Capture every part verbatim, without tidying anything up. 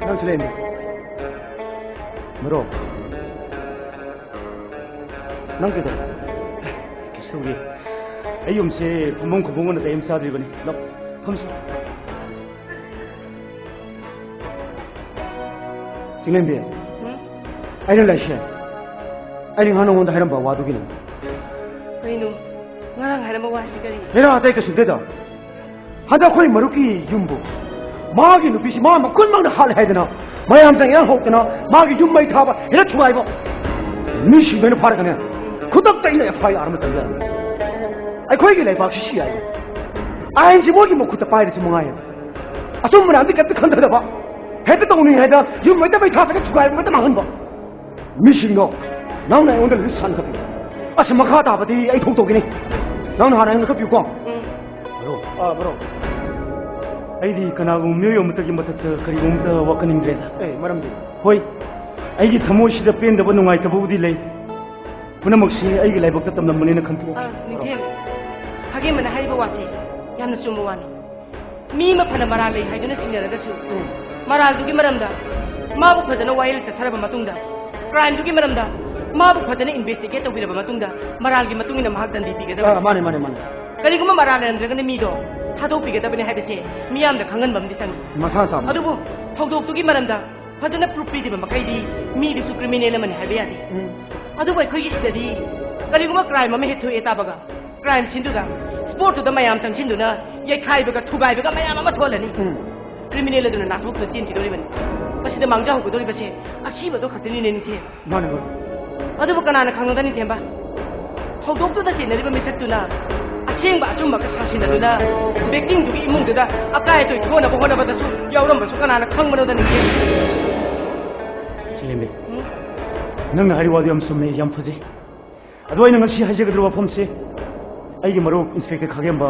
ꯅꯪꯁꯨ ꯂꯩꯔꯝꯃꯤ꯫ ꯃꯔꯨꯞ, ꯅꯪ ꯀꯩꯗꯧꯔꯦ? ꯀꯩꯁꯨ ꯇꯧꯗꯦ꯫ ꯑꯩ ꯌꯨꯝꯁꯦ ꯐꯝꯐꯝ ꯈꯣꯠꯐꯝꯒ ꯅꯥꯇꯩ ꯑꯃ ꯆꯥꯗ꯭ꯔꯤꯕꯅꯤ꯫ ꯂꯥꯎ, ꯐꯝꯁꯤ꯫ ꯆꯤꯡꯂꯦꯝꯕꯤ, ꯎꯝ? ꯑꯩꯅ ꯂꯩꯁꯦ, ꯑꯩꯅ ꯉꯍꯥꯟ ꯅꯉꯣꯟꯗ ꯍꯥꯏꯔꯝꯕ ꯋꯥꯗꯨꯒꯤꯅꯤ꯫ ꯀꯩꯅꯣ? ꯉꯔꯥꯡ ꯍꯥꯏꯔꯝꯕ ꯋꯥꯁꯤ ꯀꯔꯤ? ꯍꯦꯔꯥ, ꯑꯇꯩ ꯀꯩꯁꯨ ꯅꯠꯇꯦꯗ꯫ ꯍꯟꯗꯛ ꯑꯩꯈꯣꯏ ꯃꯔꯨꯞꯀꯤ ꯌꯨꯝꯕꯨ, ꯃꯥꯒꯤ ꯅꯨꯄꯤꯁꯤ ꯃꯥ ꯃꯈꯨꯟꯃꯛꯅ ꯍꯥꯠꯂꯦ ꯍꯥꯏꯗꯅ, ꯃꯌꯥꯝ ꯆꯪ ꯏꯔꯥꯡ ꯍꯧꯗꯅ, ꯃꯥꯒꯤ ꯌꯨꯝ ꯃꯩ ꯊꯥꯕ, ꯍꯦꯛꯇ ꯊꯨꯒꯥꯏꯕ꯫ ꯃꯤꯁꯤꯡꯗꯣ ꯑꯩꯅ ꯐꯥꯔꯒꯅꯦ, ꯈꯨꯗꯛꯇ ꯑꯩꯅ F I R ꯑꯃ ꯆꯪꯖꯔꯅꯤ꯫ ꯑꯩꯈꯣꯏꯒꯤ ꯂꯩꯕꯥꯛꯁꯤ C I D, ꯑꯥꯏꯟꯁꯤ ꯃꯣꯏꯒꯤ ꯃꯈꯨꯠꯇ ꯄꯥꯏꯔꯤꯁꯤ ꯃꯉꯥꯏ꯫ ꯑꯆꯨꯝꯕ ꯂꯥꯟꯗꯤ ꯀꯩꯝꯇ ꯈꯟꯊꯗꯕ, ꯍꯦꯛꯇ ꯇꯧꯅꯤꯡꯉꯦ ꯍꯥꯏꯗ ꯌꯨꯝ ꯍꯦꯛꯇ ꯃꯩ ꯊꯥꯕ, ꯍꯦꯛꯇ ꯊꯨꯒꯥꯏꯕ, ꯍꯦꯛꯇ ꯃꯥꯡꯍꯟꯕ꯫ ꯃꯤꯁꯤꯡꯗꯣ, ꯅꯪꯅ ꯑꯩꯉꯣꯟꯗ ꯂꯤꯁ ꯁꯥꯟꯅꯈꯠꯄꯤꯌꯨ꯫ ꯑꯁ, ꯃꯈꯥ ꯇꯥꯕꯗꯤ ꯑꯩ ꯊꯣꯛꯇꯧꯒꯤꯅꯤ꯫ ꯅꯪꯅ ꯍꯥꯟꯅ ꯑꯩꯉꯣꯟꯗ ꯈꯔ ꯄꯤꯌꯨꯀꯣ꯫ ꯎꯝ꯫ ꯕ꯭ꯔꯣ, ꯑꯥ, ꯕ꯭ꯔꯣ, ꯑꯩꯗꯤ ꯀꯅꯥꯒꯨꯝꯕ ꯃꯤꯑꯣꯏ ꯑꯃꯠꯇꯒꯤ ꯃꯊꯛꯇ ꯀꯔꯤꯒꯨꯝꯕ ꯑꯃꯠꯇ ꯋꯥꯈꯟꯅꯤꯡꯗ꯭ꯔꯦꯗ꯫ ꯑꯦ, ꯃꯔꯝꯗꯤ? ꯍꯣꯏ, ꯑꯩꯒꯤ ꯊꯃꯣꯏꯁꯤꯗ ꯄꯦꯟꯗꯕ, ꯅꯨꯡꯉꯥꯏꯇꯕꯕꯨꯗꯤ ꯂꯩ꯫ ꯄꯨꯝꯅꯃꯛꯁꯤ ꯑꯩꯒꯤ ꯂꯥꯏꯕꯛꯇ ꯇꯝꯂꯝꯕꯅꯦꯅ ꯈꯟꯇꯣꯛꯑꯣ꯫ ꯑ, ꯅꯤꯡꯊꯦꯝ, ꯈꯥꯒꯦꯝꯕꯅ ꯍꯥꯏꯔꯤꯕ ꯋꯥꯁꯤ ꯌꯥꯝꯅ ꯆꯨꯝꯕ ꯋꯥꯅꯤ꯫ ꯃꯤ ꯑꯃ ꯐꯅ ꯃꯔꯥꯜ ꯂꯩ ꯍꯥꯏꯗꯨꯅ ꯆꯤꯡꯅꯔꯒꯁꯨ, ꯎꯝ꯫ ꯃꯔꯥꯜꯗꯨꯒꯤ ꯃꯔꯝꯗ ꯃꯥꯕꯨ ꯐꯖꯅ ꯋꯥꯌꯦꯜ ꯆꯠꯊꯔꯕ ꯃꯇꯨꯡꯗ, ꯀ꯭ꯔꯥꯏꯝꯗꯨꯒꯤ ꯃꯔꯝꯗ ꯃꯥꯕꯨ ꯐꯖꯅ ꯏꯟꯚꯦꯁꯇꯤꯒꯦꯠ ꯇꯧꯕꯤꯔꯕ ꯃꯇꯨꯡꯗ, ꯃꯔꯥꯜꯒꯤ ꯃꯇꯨꯡ ꯏꯟꯅ ꯃꯍꯥꯛ ꯗꯟꯗꯤ ꯄꯤꯒꯗꯕꯅꯤ꯫ ꯑ, ꯃꯥꯅꯦ, ꯃꯥꯅꯦ, ꯃꯥꯅꯦ꯫ ꯀꯔꯤꯒꯨꯝꯕ ꯃꯔꯥꯜ ꯂꯩꯔꯝꯗ꯭ꯔꯒꯅ ꯃꯤꯗꯣ ꯊꯥꯗꯣꯛꯄꯤꯒꯗꯕꯅꯤ ꯍꯥꯏꯕꯁꯦ ꯃꯤꯌꯥꯝꯗ ꯈꯪꯍꯟꯕ ꯑꯃꯗꯤ ꯆꯪꯏ꯫ ꯃꯁꯥꯅ ꯇꯥꯕꯅꯤ꯫ ꯑꯗꯨꯕꯨ ꯊꯧꯗꯣꯛꯇꯨꯒꯤ ꯃꯔꯝꯗ ꯐꯖꯅ ꯄ꯭ꯔꯨꯐ ꯄꯤꯗ꯭ꯔꯤꯕ ꯃꯈꯩꯗꯤ ꯃꯤꯗꯨꯁꯨ ꯀ꯭ꯔꯤꯃꯤꯅꯦꯜ ꯑꯃꯅꯤ ꯍꯥꯏꯕ ꯌꯥꯗꯦ꯫ ꯎꯝ꯫ ꯑꯗꯨꯕꯨ ꯑꯩꯈꯣꯏꯒꯤ ꯁꯤꯗꯗꯤ ꯀꯔꯤꯒꯨꯝꯕ ꯀ꯭ꯔꯥꯏꯝ ꯑꯃ ꯍꯦꯛ ꯊꯣꯛꯑꯦ ꯇꯥꯕꯒ, ꯀ꯭ꯔꯥꯏꯝ ꯁꯤꯟꯗꯨꯗ, ꯁ꯭ꯄꯣꯠꯇꯨꯗ ꯃꯌꯥꯝ ꯆꯪꯁꯤꯟꯗꯨꯅ ꯌꯩꯈꯥꯏꯕꯒ ꯊꯨꯒꯥꯏꯕꯒ ꯃꯌꯥꯝ ꯑꯃ ꯊꯣꯛꯍꯜꯂꯅꯤ꯫ ꯎꯝ꯫ ꯀ꯭ꯔꯤꯃꯤꯅꯦꯜ ꯑꯗꯨꯅ ꯅꯥꯟꯊꯣꯛꯇꯨꯅ ꯆꯦꯟꯈꯤꯗꯧꯔꯤꯕꯅꯤ꯫ ꯃꯁꯤꯗ ꯃꯥꯡꯖꯍꯧꯒꯗꯧꯔꯤꯕꯁꯦ ꯑꯁꯤꯕꯗꯣ ꯈꯛꯇꯅꯤꯅꯦ, ꯅꯤꯡꯊꯦꯝ꯫ ꯃꯥꯅꯦ, ꯃꯥꯅꯦ꯫ ꯑꯗꯨꯕꯨ ꯀꯅꯥꯅ ꯈꯪꯅꯒꯅꯤ, ꯊꯦꯝꯕ? ꯊꯧꯗꯣꯛꯇꯨꯗ ꯆꯦꯟꯅꯔꯤꯕ ꯃꯤꯁꯛꯇꯨꯅ ꯑꯁꯦꯡꯕ ꯑꯆꯨꯝꯕꯒ ꯁꯥꯁꯤꯟꯅꯗꯨꯅ victimꯗꯨꯒꯤ ꯏꯃꯨꯡꯗꯨꯗ ꯑꯀꯥꯏ ꯑꯇꯣꯏ ꯊꯣꯛꯅꯕ ꯍꯣꯠꯅꯕꯗꯁꯨ ꯌꯥꯎꯔꯝꯕꯁꯨ ꯀꯅꯥꯅ ꯈꯪꯕꯅꯣꯗ, ꯅꯤꯡꯊꯦꯝ? ꯁꯤꯂꯦꯝꯕꯤ, ꯎꯝ? ꯅꯪꯅ ꯍꯥꯏꯔꯤ ꯋꯥꯗꯨ ꯌꯥꯝ ꯆꯨꯝꯃꯦ, ꯌꯥꯝ ꯐꯖꯩ꯫ ꯑꯗꯣ ꯑꯩꯅ ꯉꯁꯤ ꯍꯥꯏꯖꯒꯗꯧꯔꯤꯕ ꯋꯥꯐꯝꯁꯤ ꯑꯩꯒꯤ ꯃꯔꯨꯞ ꯏꯟꯁꯄꯦꯛꯇꯔ ꯈꯥꯒꯦꯝꯕ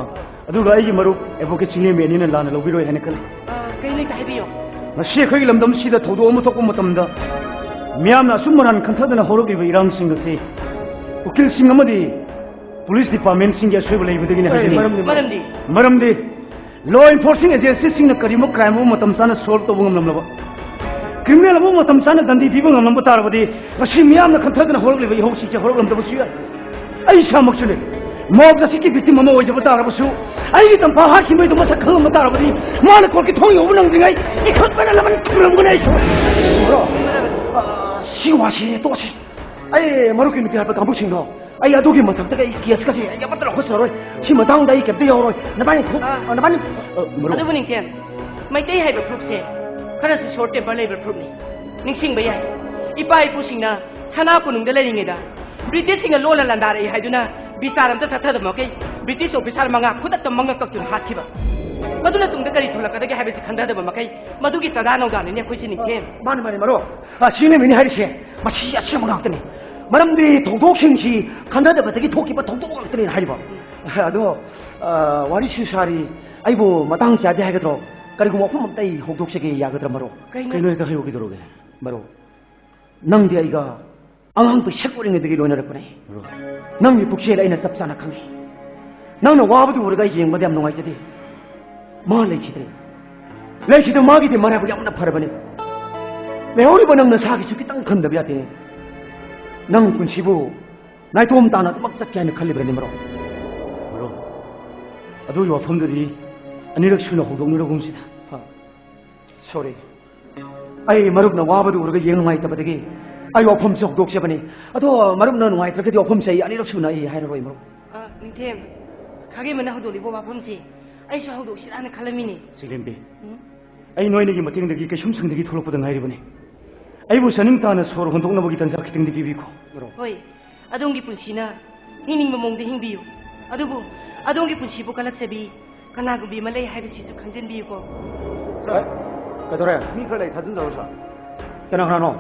ꯑꯗꯨꯒ ꯑꯩꯒꯤ ꯃꯔꯨꯞ ꯑꯦꯗꯚꯣꯀꯦꯠ ꯆꯤꯡꯂꯦꯝꯕꯤ ꯑꯅꯤꯅ ꯂꯥꯟꯅ ꯂꯧꯕꯤꯔꯣꯏ ꯍꯥꯏꯅ ꯈꯜꯂꯤ꯫ ꯑ, ꯀꯩꯅꯣ ꯍꯦꯛꯇ ꯍꯥꯏꯕꯤꯌꯣ꯫ ꯉꯁꯤ ꯑꯩꯈꯣꯏꯒꯤ ꯂꯝꯗꯝꯁꯤꯗ ꯊꯧꯗꯣꯛ ꯑꯃ ꯊꯣꯛꯄ ꯃꯇꯝꯗ ꯃꯤꯌꯥꯝꯅ ꯑꯆꯨꯝ ꯑꯔꯥꯟ ꯈꯟꯊꯗꯅ ꯍꯧꯔꯛꯂꯤꯕ ꯏꯔꯥꯡꯁꯤꯡ ꯑꯁꯤ ꯎꯀꯤꯜꯁꯤꯡ ꯑꯃꯗꯤ ꯄꯨꯂꯤꯁ ꯗꯤꯄꯥꯔꯠꯃꯦꯟꯁꯤꯡꯒꯤ ꯑꯁꯣꯏꯕ ꯂꯩꯕꯗꯒꯤꯅꯤ ꯍꯥꯏꯖꯅꯤꯡꯏ꯫ ꯃꯔꯝꯗꯤ? ꯃꯔꯝꯗꯤ? ꯃꯔꯝꯗꯤ Law enforcing agencyꯁꯤꯡꯅ ꯀꯔꯤꯒꯨꯝꯕ crime ꯑꯃ ꯃꯇꯝ ꯆꯥꯅ solve ꯇꯧꯕ ꯉꯝꯂꯝꯂꯕ, criminal ꯑꯃ ꯃꯇꯝ ꯆꯥꯅ ꯗꯟꯗꯤ ꯄꯤꯕ ꯉꯝꯂꯝꯕ ꯇꯥꯔꯕꯗꯤ, ꯉꯁꯤ ꯃꯤꯌꯥꯝꯅ ꯈꯟꯊꯗꯅ ꯍꯧꯔꯛꯂꯤꯕ ꯏꯍꯧꯁꯤꯡꯁꯦ ꯍꯧꯔꯛꯂꯝꯗꯕꯁꯨ ꯌꯥꯏ꯫ ꯑꯩ ꯏꯁꯥꯃꯛꯁꯨꯅꯦ, mob justiceꯀꯤ victim ꯑꯃ ꯑꯣꯏꯖꯕ ꯇꯥꯔꯕꯁꯨ, ꯑꯩꯒꯤ ꯇꯝꯐꯥ ꯍꯥꯠꯈꯤꯕꯩꯗꯣ ꯃꯁꯛ ꯈꯪꯂꯝꯕ ꯇꯥꯔꯕꯗꯤ, ꯃꯥꯅ courtꯀꯤ ꯊꯣꯡ ꯌꯧꯕ ꯅꯪꯗ꯭ꯔꯤꯉꯩ ꯏꯈꯠꯄꯅ ꯂꯃꯟ ꯈꯨꯝꯂꯝꯒꯅꯤ ꯑꯩꯁꯨ꯫ ꯁꯤ ꯋꯥꯁꯤ ꯇꯣꯛꯑꯁꯤ꯫ ꯑꯩ ꯃꯔꯨꯞꯀꯤ ꯅꯨꯄꯤ ꯍꯥꯠꯄ ꯀꯥꯡꯕꯨꯁꯤꯡꯗꯣ, ꯑꯩ ꯑꯗꯨꯒꯤ ꯃꯊꯛꯇꯒ ꯑꯩ caseꯀꯁꯦ ꯑꯩ ꯑꯃꯠꯇ ꯂꯧꯈꯠꯆꯔꯣꯏ꯫ ꯁꯤ ꯃꯇꯥꯡꯗ ꯑꯩ ꯀꯩꯝꯇ ꯌꯥꯎꯔꯣꯏ꯫ ꯅꯕꯥꯅꯤ ꯊꯣꯛ-, ꯑ, ꯅꯕꯥꯅꯤ, ꯑ, ꯃꯔꯨꯞ꯫ ꯑꯗꯨꯕꯨ ꯅꯤꯡꯊꯦꯝ, ꯃꯩꯇꯩ ꯍꯥꯏꯕ ꯐꯨꯔꯨꯞꯁꯦ ꯈꯔꯁꯨ short temper ꯂꯩꯕ ꯐꯨꯔꯨꯞꯅꯤ꯫ ꯅꯤꯡꯁꯤꯡꯕ ꯌꯥꯏ, ꯏꯄꯥ ꯏꯄꯨꯁꯤꯡꯅ ꯁꯅꯥ ꯀꯣꯅꯨꯡꯗ ꯂꯩꯔꯤꯉꯩꯗ ꯕ꯭ꯔꯤꯇꯤꯁꯁꯤꯡꯅ ꯂꯣꯜꯂ ꯂꯥꯟꯗꯥꯔꯛꯏ ꯍꯥꯏꯗꯨꯅ ꯕꯤꯆꯥꯔ ꯑꯝꯇ ꯆꯠꯊꯗꯕ ꯃꯈꯩ ꯕ꯭ꯔꯤꯇꯤꯁ officer ꯃꯉꯥ ꯈꯨꯗꯛꯇ ꯃꯉꯛ ꯀꯛꯇꯨꯅ ꯍꯥꯠꯈꯤꯕ꯫ ꯃꯗꯨꯅ ꯇꯨꯡꯗ ꯀꯔꯤ ꯊꯣꯛꯂꯛꯀꯗꯒꯦ ꯍꯥꯏꯕꯁꯤ ꯈꯟꯊꯗꯕ ꯃꯈꯩ ꯃꯗꯨꯒꯤ ꯆꯥꯗꯥ ꯅꯧꯗꯥꯅꯤꯅꯦ ꯑꯩꯈꯣꯏꯁꯤ ꯅꯤꯡꯊꯦꯝ꯫ ꯃꯥꯅꯤ, ꯃꯥꯅꯤ, ꯃꯔꯨꯞ꯫ ꯑ, ꯁꯤ ꯅꯨꯃꯤꯠꯅꯤ ꯍꯥꯏꯔꯤꯁꯦ, ꯃꯁꯤ ꯑꯁꯦꯡꯕ ꯉꯥꯛꯇꯅꯤ꯫ ꯃꯔꯝꯗꯤ ꯊꯧꯗꯣꯛꯁꯤꯡꯁꯤ ꯈꯟꯊꯗꯕꯗꯒꯤ ꯊꯣꯛꯈꯤꯕ ꯊꯧꯗꯣꯛ ꯉꯥꯛꯇꯅꯦꯅ ꯍꯥꯏꯔꯤꯕ꯫ ꯑꯗꯣ, ꯑ, ꯋꯥꯔꯤꯁꯨ ꯁꯥꯔꯤ, ꯑꯩꯕꯨ ꯃꯇꯥꯡ ꯆꯥꯗꯦ ꯍꯥꯏꯒꯗ꯭ꯔꯣ? ꯀꯔꯤꯒꯨꯝꯕ ꯋꯥꯐꯝ ꯑꯝꯇ ꯑꯩ ꯍꯧꯗꯣꯛꯆꯒꯦ, ꯌꯥꯒꯗ꯭ꯔꯥ, ꯃꯔꯨꯞ? ꯀꯩꯅꯣ? ꯀꯩꯅꯣ ꯍꯦꯛꯇ ꯍꯥꯏꯔꯛꯑꯣ, ꯀꯩꯗꯧꯔꯒꯦ? ꯃꯔꯨꯞ, ꯅꯪꯗꯤ ꯑꯩꯒ ꯑꯉꯥꯡ ꯄꯤꯁꯛ ꯑꯣꯏꯔꯤꯉꯩꯗꯒꯤ ꯂꯣꯏꯅꯔꯛꯄꯅꯦ꯫ ꯃꯔꯨꯞ꯫ ꯅꯪꯒꯤ ꯄꯨꯛꯆꯦꯜ ꯑꯩꯅ ꯆꯞ ꯆꯥꯅ ꯈꯪꯉꯤ꯫ ꯅꯪꯅ ꯋꯥꯕꯗꯨ ꯎꯔꯒ ꯑꯩ ꯌꯦꯡꯕꯗ ꯌꯥꯝ ꯅꯨꯡꯉꯥꯏꯖꯗꯦ꯫ ꯃꯥ ꯂꯩꯈꯤꯗ꯭ꯔꯦ꯫ ꯂꯩꯈꯤꯗꯕ ꯃꯥꯒꯤꯗꯤ ꯃꯔꯥꯏꯕꯛ ꯌꯥꯝꯅ ꯐꯔꯕꯅꯤ꯫ ꯂꯩꯍꯧꯔꯤꯕ ꯅꯪ ꯅꯁꯥꯒꯤꯁꯨ ꯈꯤꯇꯪ ꯈꯟꯗꯕ ꯌꯥꯗꯦ꯫ ꯅꯪ ꯄꯨꯟꯁꯤꯕꯨ ꯅꯥꯏꯇꯣꯝ ꯇꯥꯅ ꯑꯗꯨꯃꯛ ꯆꯠꯀꯦ ꯍꯥꯏꯅ ꯈꯜꯂꯤꯕ꯭ꯔꯅꯦ, ꯃꯔꯨꯞ? ꯃꯔꯨꯞ, ꯑꯗꯨꯒꯤ ꯋꯥꯐꯝꯗꯨꯗꯤ ꯑꯅꯤꯔꯛ ꯁꯨꯅ ꯍꯧꯗꯣꯛꯅꯔꯒꯨꯝꯁꯤꯗ꯫ ꯍꯥ? Sorry꯫ ꯑꯩ ꯃꯔꯨꯞꯅ ꯋꯥꯕꯗꯨ ꯎꯔꯒ ꯌꯦꯡ ꯅꯨꯡꯉꯥꯏꯇꯕꯗꯒꯤ ꯑꯩ ꯋꯥꯐꯝꯁꯦ ꯍꯧꯗꯣꯛꯆꯕꯅꯤ꯫ ꯑꯗꯣ ꯃꯔꯨꯞꯅ ꯅꯨꯡꯉꯥꯏꯇ꯭ꯔꯒꯗꯤ ꯋꯥꯐꯝꯁꯦ ꯑꯩ ꯑꯅꯤꯔꯛ ꯁꯨꯅ ꯑꯩ ꯍꯥꯏꯔꯔꯣꯏ, ꯃꯔꯨꯞ꯫ ꯑ, ꯅꯤꯡꯊꯦꯝ, ꯈꯥꯒꯦꯝꯕꯅ ꯍꯧꯗꯣꯛꯂꯤꯕ ꯋꯥꯐꯝꯁꯤ ꯑꯩꯁꯨ ꯍꯧꯗꯣꯛꯁꯤꯔꯥꯅ ꯈꯜꯂꯝꯃꯤꯅꯦ꯫ ꯆꯤꯡꯂꯦꯝꯕꯤ, ꯎꯝ? ꯑꯩ ꯅꯣꯏꯅꯤꯒꯤ ꯃꯇꯦꯡꯗꯒꯤ ꯀꯩꯁꯨꯝꯁꯪꯗꯒꯤ ꯊꯣꯛꯂꯛꯄꯗ ꯉꯥꯏꯔꯤꯕꯅꯤ꯫ ꯑꯩꯕꯨ ꯆꯥꯅꯤꯡ ꯇꯥꯅ ꯁꯣꯔ ꯍꯣꯟꯗꯣꯛꯅꯕꯒꯤ ꯇꯟꯖꯥ ꯈꯤꯇꯪꯗꯤ ꯄꯤꯕꯤꯈꯣ꯫ ꯍꯣꯏ, ꯑꯗꯣꯝꯒꯤ ꯄꯨꯟꯁꯤꯅ ꯍꯤꯡꯅꯤꯡꯕ ꯃꯑꯣꯡꯗ ꯍꯤꯡꯕꯤꯌꯨ꯫ ꯑꯗꯨꯕꯨ ꯑꯗꯣꯝꯒꯤ ꯄꯨꯟꯁꯤꯕꯨ ꯀꯜꯂꯛꯆꯕꯤ ꯀꯅꯥꯒꯨꯝꯕꯤ ꯑꯃ ꯂꯩ ꯍꯥꯏꯕꯁꯤꯁꯨ ꯈꯪꯖꯤꯟꯕꯤꯌꯨꯀꯣ꯫ ꯁꯥꯔ, ꯀꯩꯗꯧꯔꯦ? ꯃꯤ ꯈꯔ ꯂꯩ, ꯊꯥꯖꯤꯟꯖꯔꯣ, ꯁꯥꯔ꯫ ꯀꯅꯥ ꯀꯅꯥꯅꯣ?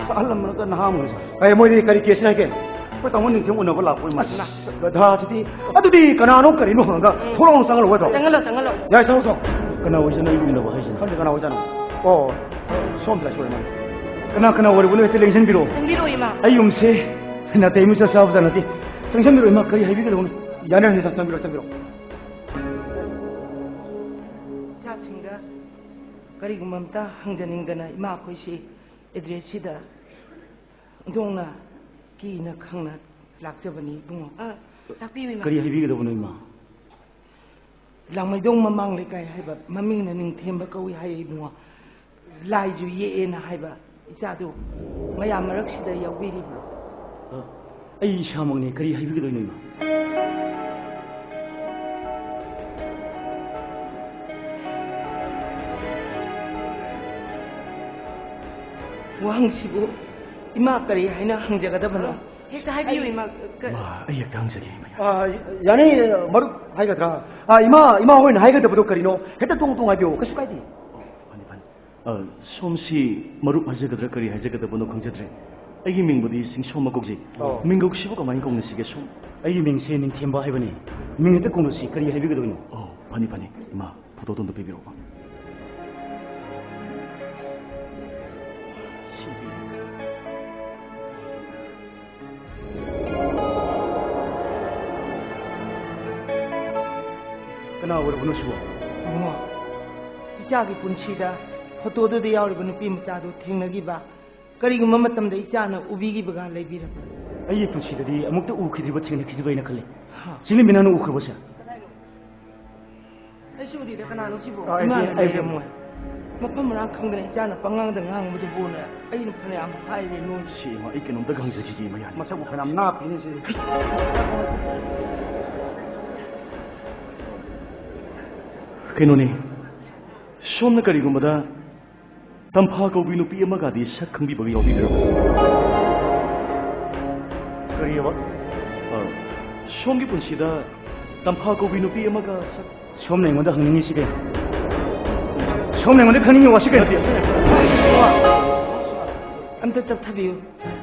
ꯁꯥꯔ, ꯑꯍꯜ ꯑꯃꯒ ꯅꯍꯥ ꯑꯃꯒ, ꯁꯥꯔ꯫ ꯑꯦ, ꯃꯣꯏꯗꯤ ꯀꯔꯤ caseꯅꯣ ꯍꯥꯏꯒꯦ? ꯑꯩꯈꯣꯏ ꯇꯥꯃꯣ ꯅꯤꯡꯊꯦꯝ ꯎꯅꯕ ꯂꯥꯛꯄ ꯏꯃꯥꯟꯅꯕ꯫ ꯑꯁ, ꯒꯙꯥꯁꯤꯗꯤ꯫ ꯑꯗꯨꯗꯤ ꯀꯅꯥꯅꯣ ꯀꯔꯤꯅꯣ ꯍꯪꯉꯒ ꯎꯝ꯫ ꯊꯣꯛꯂꯛꯑꯣ, ꯆꯪꯍꯜꯂꯣ ꯍꯥꯏꯗ꯭ꯔꯣ? ꯆꯪꯍꯜꯂꯣ, ꯆꯪꯍꯜꯂꯣ꯫ ꯌꯥꯏ, ꯆꯪꯉꯣ, ꯆꯪꯉꯣ꯫ ꯀꯅꯥ ꯑꯣꯏꯖꯥꯠꯅꯣ ꯑꯩꯕꯨ ꯎꯅꯕ ꯍꯥꯏꯁꯤꯅ? ꯈꯪꯗꯦ ꯀꯅꯥ ꯑꯣꯏꯖꯥꯠꯅꯣ꯫ ꯑꯣ, ꯁꯣꯝꯗ ꯂꯩꯁꯣꯏ ꯃꯥꯜꯂꯦ꯫ ꯀꯅꯥ ꯀꯅꯥ ꯑꯣꯏꯔꯕꯅꯣ ꯍꯦꯛꯇ ꯂꯦꯡꯁꯤꯟꯕꯤꯔꯣ꯫ ꯆꯪꯕꯤꯔꯣ, ꯏꯃꯥ꯫ ꯑꯩ ꯌꯨꯝꯁꯦ ꯅꯥꯇꯩ ꯑꯃ ꯏꯆꯥ ꯆꯥꯕ ꯖꯥꯠ ꯅꯠꯇꯦ꯫ ꯆꯪꯁꯤꯟꯕꯤꯔꯣ, ꯏꯃꯥ, ꯀꯔꯤ ꯍꯥꯏꯕꯤꯒꯗꯕꯅꯣ? ꯌꯥꯅꯤ, ꯌꯥꯅꯤ, ꯆꯪꯕꯤꯔꯣ, ꯆꯪꯕꯤꯔꯣ꯫ ꯀꯔꯤꯒꯨꯝꯕ ꯑꯝꯇ ꯍꯪꯖꯅꯤꯡꯗꯅ ꯏꯃꯥ ꯑꯩꯈꯣꯏꯁꯤ ꯑꯦꯗ꯭ꯔꯦꯁꯁꯤꯗ ꯍꯣꯡꯗꯣꯛꯅ ꯀꯤꯅ ꯈꯪꯅ ꯂꯥꯛꯆꯕꯅꯤ ꯏꯕꯨꯡꯉꯣ꯫ ꯑ, ꯇꯥꯛꯄꯤꯌꯨ, ꯏꯃꯥ꯫ ꯀꯔꯤ ꯍꯥꯏꯕꯤꯒꯗꯕꯅꯣ, ꯏꯃꯥ? ꯂꯥꯡꯃꯩꯗꯣꯡ ꯃꯃꯥꯡ ꯂꯩꯀꯥꯏ ꯍꯥꯏꯕ ꯃꯃꯤꯡꯅ ꯅꯤꯡꯊꯦꯝꯕ ꯀꯧꯏ ꯍꯥꯏꯌꯦ ꯏꯕꯨꯡꯉꯣ꯫ ꯂꯥꯏꯁꯨ ꯌꯦꯛꯑꯦꯅ ꯍꯥꯏꯕ ꯏꯆꯥꯗꯨ ꯃꯌꯥꯝ ꯃꯔꯛꯁꯤꯗ ꯌꯥꯎꯕꯤꯔꯤꯕ꯭ꯔꯣ? ꯑ, ꯑꯩ ꯏꯁꯥꯃꯛꯅꯦ꯫ ꯀꯔꯤ ꯍꯥꯏꯕꯤꯒꯗꯣꯏꯅꯣ, ꯏꯃꯥ? ꯋꯥꯍꯪꯁꯤꯕꯨ ꯏꯃꯥ ꯀꯔꯤ ꯍꯥꯏꯅ ꯍꯪꯖꯒꯗꯕꯅꯣ? ꯍꯦꯛꯇ ꯍꯥꯏꯕꯤꯌꯨ, ꯏꯃꯥ꯫ ꯀ- ꯏꯃꯥ, ꯑꯩ ꯍꯦꯛꯇ ꯍꯪꯖꯒꯦ, ꯏꯃꯥ꯫ ꯑ, ꯌꯥꯅꯤ, ꯃꯔꯨꯞ ꯍꯥꯏꯒꯗ꯭ꯔꯥ? ꯑ, ꯏꯃꯥ, ꯏꯃꯥ ꯍꯣꯏꯅ ꯍꯥꯏꯒꯗꯕꯗꯣ ꯀꯔꯤꯅꯣ? ꯍꯦꯛꯇ ꯇꯣꯡ ꯇꯣꯡ ꯍꯥꯏꯕꯤꯌꯨ, ꯀꯩꯁꯨ ꯀꯥꯏꯗꯦ꯫ ꯑꯣ, ꯐꯅꯤ, ꯐꯅꯤ꯫ ꯑ, ꯁꯣꯝꯁꯤ ꯃꯔꯨꯞ ꯍꯥꯏꯖꯒꯗ꯭ꯔꯥ, ꯀꯔꯤ ꯍꯥꯏꯖꯒꯗꯕꯅꯣ ꯈꯪꯖꯗ꯭ꯔꯦ꯫ ꯑꯩꯒꯤ ꯃꯤꯡꯕꯨꯗꯤ ꯁꯤꯡꯁꯣꯝꯕ ꯀꯧꯖꯩ꯫ ꯑꯣ꯫ ꯃꯤꯡꯒꯧꯁꯤꯕꯨ ꯀꯃꯥꯏꯅ ꯀꯧꯅꯁꯤꯒꯦ, ꯁꯣꯝ? ꯑꯩꯒꯤ ꯃꯤꯡꯁꯦ ꯅꯤꯡꯊꯦꯝꯕ ꯍꯥꯏꯕꯅꯤ꯫ ꯃꯤꯡ ꯍꯦꯛꯇ ꯀꯧꯅꯁꯤ, ꯀꯔꯤ ꯍꯥꯏꯕꯤꯒꯗꯣꯏꯅꯣ? ꯑꯣ, ꯐꯅꯤ, ꯐꯅꯤ, ꯏꯃꯥ꯫ ꯐꯣꯇꯣꯗꯣ ꯑꯝꯇ ꯄꯤꯕꯤꯔꯛꯎꯕ꯫ ꯁꯤꯗꯤ꯫ ꯀꯅꯥ ꯑꯣꯏꯔꯕꯅꯣ ꯁꯤꯕꯣ? ꯏꯕꯨꯡꯉꯣ, ꯏꯆꯥꯒꯤ ꯄꯨꯟꯁꯤꯗ ꯐꯣꯇꯣꯗꯨꯗ ꯌꯥꯎꯔꯤꯕ ꯅꯨꯄꯤ ꯃꯆꯥꯗꯨ ꯊꯦꯡꯅꯈꯤꯕ, ꯀꯔꯤꯒꯨꯝꯕ ꯃꯇꯝꯗ ꯏꯆꯥꯅ ꯎꯕꯤꯈꯤꯕꯒ ꯂꯩꯕꯤꯔꯕ꯭ꯔꯥ? ꯑꯩꯒꯤ ꯄꯨꯟꯁꯤꯗꯗꯤ ꯑꯃꯨꯛꯇ ꯎꯈꯤꯗ꯭ꯔꯤꯕ, ꯊꯦꯡꯅꯈꯤꯗ꯭ꯔꯤꯕ ꯑꯩꯅ ꯈꯜꯂꯤ꯫ ꯍꯥ꯫ ꯁꯤꯅꯦ ꯃꯤꯅ ꯅꯪ ꯎꯈ꯭ꯔꯕꯁꯦ? ꯑꯩꯁꯨ ꯎꯗꯦꯗ, ꯀꯅꯥꯅꯣ ꯁꯤꯕꯣ? ꯑ, ꯑꯩꯗꯤ, ꯏꯃꯥꯅ ꯑꯩꯗꯤ ꯂꯩꯔꯝꯃꯣꯏ꯫ ꯃꯐꯝ ꯃꯔꯥꯡ ꯈꯪꯗꯅ ꯏꯆꯥꯅ ꯄꯉꯥꯡꯗ ꯉꯥꯡꯕꯗꯨꯕꯨꯅ ꯑꯩꯅ ꯐꯅꯌꯥꯝ ꯍꯥꯏꯔꯦ ꯅꯣꯏ꯫ ꯁꯤ, ꯏꯃꯥ, ꯑꯩ ꯀꯩꯅꯣꯝꯇ ꯍꯪꯖꯈꯤꯒꯦ, ꯏꯃꯥ, ꯌꯥꯅꯤ? ꯃꯁꯛꯕꯨ ꯐꯅꯌꯥꯝ ꯅꯥꯞꯄꯤꯅꯦ ꯁꯤ꯫ ꯀꯩꯅꯣꯅꯦ, ꯁꯣꯝꯅ ꯀꯔꯤꯒꯨꯝꯕꯗ ꯇꯝꯐꯥ ꯀꯧꯕꯤ ꯅꯨꯄꯤ ꯑꯃꯒꯗꯤ ꯁꯛ ꯈꯪꯕꯤꯕꯒ ꯌꯥꯎꯕꯤꯕ꯭ꯔꯣ? ꯀꯔꯤꯑꯕ? ꯑ, ꯁꯣꯝꯒꯤ ꯄꯨꯟꯁꯤꯗ ꯇꯝꯐꯥ ꯀꯧꯕꯤ ꯅꯨꯄꯤ ꯑꯃꯒ ꯁꯛ- ꯁꯣꯝꯅ ꯑꯩꯉꯣꯟꯗ ꯍꯪꯅꯤꯡꯉꯤꯁꯤ ꯀꯩꯅꯣ? ꯁꯣꯝꯅ ꯑꯩꯉꯣꯟꯗ ꯈꯪꯅꯤꯡꯉꯤ ꯋꯥꯁꯤ ꯀꯩꯅꯣ? ꯑꯝꯇ ꯇꯞꯊꯕꯤꯌꯨ꯫